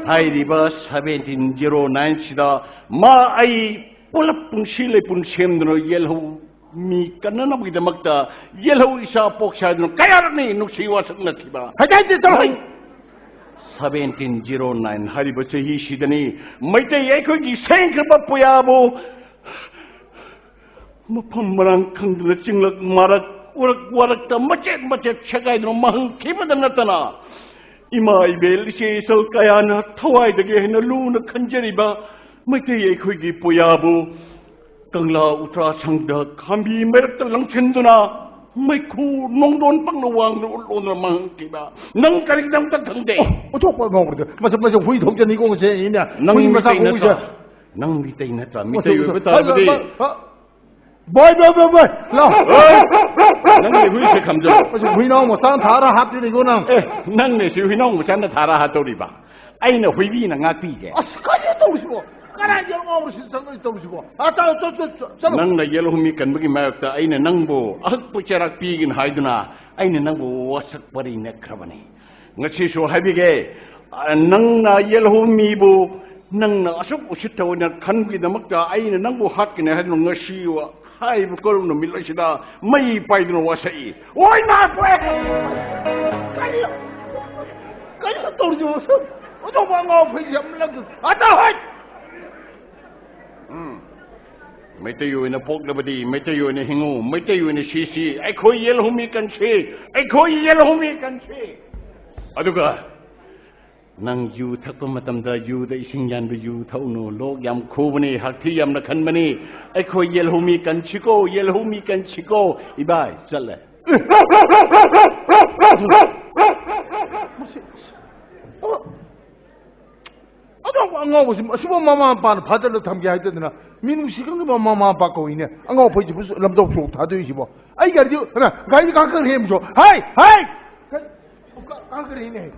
ꯍꯥꯏꯔꯤꯕ ꯁꯚꯦꯟꯇꯤꯟ ꯖꯤꯔꯣ ꯅꯥꯏꯟꯁꯤꯗ ꯃꯥ ꯑꯩ ꯄꯨꯂꯞ ꯄꯨꯟꯁꯤ ꯂꯩꯄꯨꯟ ꯁꯦꯝꯗꯨꯅ ꯌꯦꯜꯍꯧ ꯃꯤ ꯀꯟꯅꯅꯕꯒꯤꯗꯃꯛꯇ ꯌꯦꯜꯍꯧ ꯏꯆꯥ ꯄꯣꯛꯁꯦ ꯍꯥꯏꯗꯨꯅ ꯀꯌꯥꯔꯛꯅꯤ ꯅꯨꯡꯁꯤ ꯋꯥꯁꯛꯅꯈꯤꯕ꯫ ꯍꯥꯏꯗꯤ, ꯍꯥꯏꯗꯤ, ꯆꯠꯂꯣ꯫ ꯅꯪ ꯁꯚꯦꯟꯇꯤꯟ ꯖꯤꯔꯣ ꯅꯥꯏꯟ ꯍꯥꯏꯔꯤꯕ ꯆꯍꯤꯁꯤꯗꯅꯤ ꯃꯩꯇꯩ ꯑꯩꯈꯣꯏꯒꯤ ꯁꯦꯡꯈ꯭ꯔꯕ ꯄꯨꯌꯥꯕꯨ ꯃꯐꯝ ꯃꯔꯥꯡ ꯈꯪꯗꯅ ꯆꯤꯡꯂꯛ ꯃꯔꯛ, ꯎꯔꯛ ꯋꯥꯔꯛꯇ ꯃꯆꯦꯠ ꯃꯆꯦꯠ ꯁꯦꯒꯥꯏꯗꯨꯅ ꯃꯥꯡꯈꯤꯕꯗ ꯅꯠꯇꯅ, ꯏꯃꯥ ꯏꯕꯦꯜ ꯏꯆꯦ ꯏꯆꯜ ꯀꯌꯥꯅ ꯊꯋꯥꯏꯗꯒꯤ ꯍꯦꯟꯅ ꯂꯨꯅ ꯈꯟꯖꯔꯤꯕ ꯃꯩꯇꯩ ꯑꯩꯈꯣꯏꯒꯤ ꯄꯨꯌꯥꯕꯨ ꯀꯪꯂꯥ ꯎꯇ꯭ꯔꯥ ꯁꯪꯗ ꯈꯥꯝꯕꯤ ꯃꯔꯛꯇ ꯂꯪꯁꯤꯟꯗꯨꯅ ꯃꯩꯈꯨ ꯅꯣꯡꯗꯣꯟ ꯄꯪꯅ ꯋꯥꯡꯅ ꯎꯠꯂꯣꯟꯗꯨꯅ ꯃꯥꯡꯈꯤꯕ ꯅꯪ ꯀꯔꯤꯒꯤꯗꯃꯛꯇ ꯈꯪꯗꯦ? ꯑꯣꯟꯊꯣꯛꯄ ꯉꯥꯎꯕꯗ ꯃꯁꯛ ꯃꯁꯛ ꯍꯨꯏ ꯊꯣꯛꯆꯅꯤꯀꯣ ꯉꯁꯤ ꯑꯩꯅ ꯅꯪ ꯍꯨꯏ ꯃꯆꯥ ꯃꯤꯇꯩ ꯀꯣꯛꯏꯁꯦ꯫ ꯅꯠꯇ꯭ꯔꯥ? ꯅꯪ ꯃꯤꯇꯩ ꯅꯠꯇ꯭ꯔꯥ? ꯃꯤꯇꯩ ꯑꯣꯏꯕ ꯇꯥꯔꯕꯗꯤ ꯕꯣꯏ, ꯕꯣꯏ, ꯕꯣꯏ, ꯕꯣꯏ, ꯂꯥꯎ꯫ ꯅꯪꯒꯤ ꯍꯨꯏꯁꯦ ꯈꯝꯖꯜꯂꯣ꯫ ꯑꯁ, ꯍꯨꯏꯅꯥꯎ ꯃꯆꯥꯅ ꯊꯥꯔ ꯍꯥꯠꯇꯣꯏꯅꯤꯀꯣ ꯅꯪ꯫ ꯑꯦ, ꯅꯪꯅꯦ ꯁꯤ ꯍꯨꯏꯅꯥꯎ ꯃꯆꯥꯅ ꯊꯥꯔ ꯍꯥꯠꯇꯧꯔꯤꯕ? ꯑꯩꯅ ꯍꯨꯏꯕꯤꯅ ꯉꯥꯛꯄꯤꯒꯦ꯫ ꯑꯁ, ꯀꯔꯤ ꯇꯧꯔꯤꯁꯤꯕꯣ? ꯀꯅꯥꯒꯤ ꯑꯉꯥꯎꯕ ꯁꯤ ꯆꯪꯉꯛꯏ ꯇꯧꯔꯤꯁꯤꯕꯣ? ꯑ, ꯆꯠꯂꯣ, ꯆꯠꯂꯣ, ꯆꯠꯂꯣ, ꯆꯠꯂꯣ꯫ ꯅꯪꯅ ꯌꯦꯜꯍꯧꯃꯤ ꯀꯟꯕꯒꯤ ꯃꯥꯌꯣꯛꯇ ꯑꯩꯅ ꯅꯪꯕꯨ ꯑꯍꯛꯄ ꯆꯩꯔꯥꯛ ꯄꯤꯒꯅꯤ ꯍꯥꯏꯗꯨꯅ ꯑꯩꯅ ꯅꯪꯕꯨ ꯋꯥꯁꯛ ꯄꯔꯤ ꯅꯦꯛꯈ꯭ꯔꯕꯅꯤ꯫ ꯉꯁꯤꯁꯨ ꯍꯥꯏꯕꯤꯒꯦ, ꯑ, ꯅꯪꯅ ꯌꯦꯜꯍꯧꯃꯤꯕꯨ ꯅꯪꯅ ꯑꯁꯨꯛ ꯎꯁꯤꯠꯇꯕꯅ ꯈꯟꯕꯒꯤꯗꯃꯛꯇ ꯑꯩꯅ ꯅꯪꯕꯨ ꯍꯥꯠꯀꯅꯤ ꯍꯥꯏꯗꯨꯅ ꯉꯁꯤ ꯍꯥꯏꯔꯤꯕ ꯀꯣꯔꯧ ꯅꯨꯃꯤꯠ ꯑꯁꯤꯗ ꯃꯩ ꯄꯥꯏꯗꯨꯅ ꯋꯥꯁꯛꯏ꯫ ꯑꯣꯏ ꯃꯥ ꯄꯣꯛꯑꯦ! ꯀꯔꯤ, ꯀꯔꯤ ꯇꯧꯔꯤꯁꯤꯕꯣ? ꯑꯇꯣꯞꯄ ꯑꯉꯥꯎ ꯑꯐꯩꯁꯦ ꯌꯥꯝ ꯂꯪ-, ꯑꯇ ꯍꯣꯏ! ꯎꯝ꯫ ꯃꯩꯇꯩ ꯑꯣꯏꯅ ꯄꯣꯛꯂꯕꯗꯤ ꯃꯩꯇꯩ ꯑꯣꯏꯅ ꯍꯤꯡꯉꯨ, ꯃꯩꯇꯩ ꯑꯣꯏꯅ ꯁꯤꯁꯤ, ꯑꯩꯈꯣꯏ ꯌꯦꯜꯍꯧꯃꯤ ꯀꯟꯁꯤ, ꯑꯩꯈꯣꯏ ꯌꯦꯜꯍꯧꯃꯤ ꯀꯟꯁꯤ꯫ ꯑꯗꯨꯒ ꯅꯪ ꯌꯨ ꯊꯛꯄ ꯃꯇꯝꯗ ꯌꯨꯗ ꯏꯁꯤꯡ ꯌꯥꯟꯕ ꯌꯨ ꯊꯛꯎꯅꯨ, ꯂꯣꯛ ꯌꯥꯝ ꯈꯨꯕꯅꯤ, ꯍꯛꯊꯤ ꯌꯥꯝꯅ ꯈꯟꯕꯅꯤ꯫ ꯑꯩꯈꯣꯏ ꯌꯦꯜꯍꯧꯃꯤ ꯀꯟꯁꯤꯀꯣ, ꯌꯦꯜꯍꯧꯃꯤ ꯀꯟꯁꯤꯀꯣ꯫ ꯏꯕꯥꯏ, ꯆꯠꯂꯦ꯫ ꯃꯁꯤ, ꯑꯣ, ꯑꯗꯨ ꯑꯉꯥꯎꯕꯁꯤ, ꯑꯁꯤꯕꯨ ꯃꯃꯥ ꯃꯄꯥꯅ ꯐꯥꯖꯤꯜꯂ ꯊꯝꯒꯦ ꯍꯥꯏꯗꯗꯅ, ꯃꯤꯅꯨꯡꯁꯤ ꯈꯪꯗꯕ ꯃꯃꯥ ꯃꯄꯥ ꯀꯧꯏꯅꯦ꯫ ꯑꯉꯥꯎ ꯑꯐꯩꯁꯤꯕꯨ ꯂꯝꯖꯥꯎ ꯁꯣꯛ ꯊꯥꯗꯣꯛꯏꯁꯤꯕꯣ꯫ ꯑꯩ ꯒꯥꯔꯤꯗꯨ, ꯍꯩꯃꯥ, ꯒꯥꯔꯤꯗꯨ ꯀꯥꯈꯠꯈ꯭ꯔꯦ ꯌꯦꯡꯉꯨꯆꯣ꯫ ꯍꯥꯏ! ꯍꯥꯏ! ꯀ-, ꯀꯥꯈꯠꯈ꯭ꯔꯦꯅꯦ꯫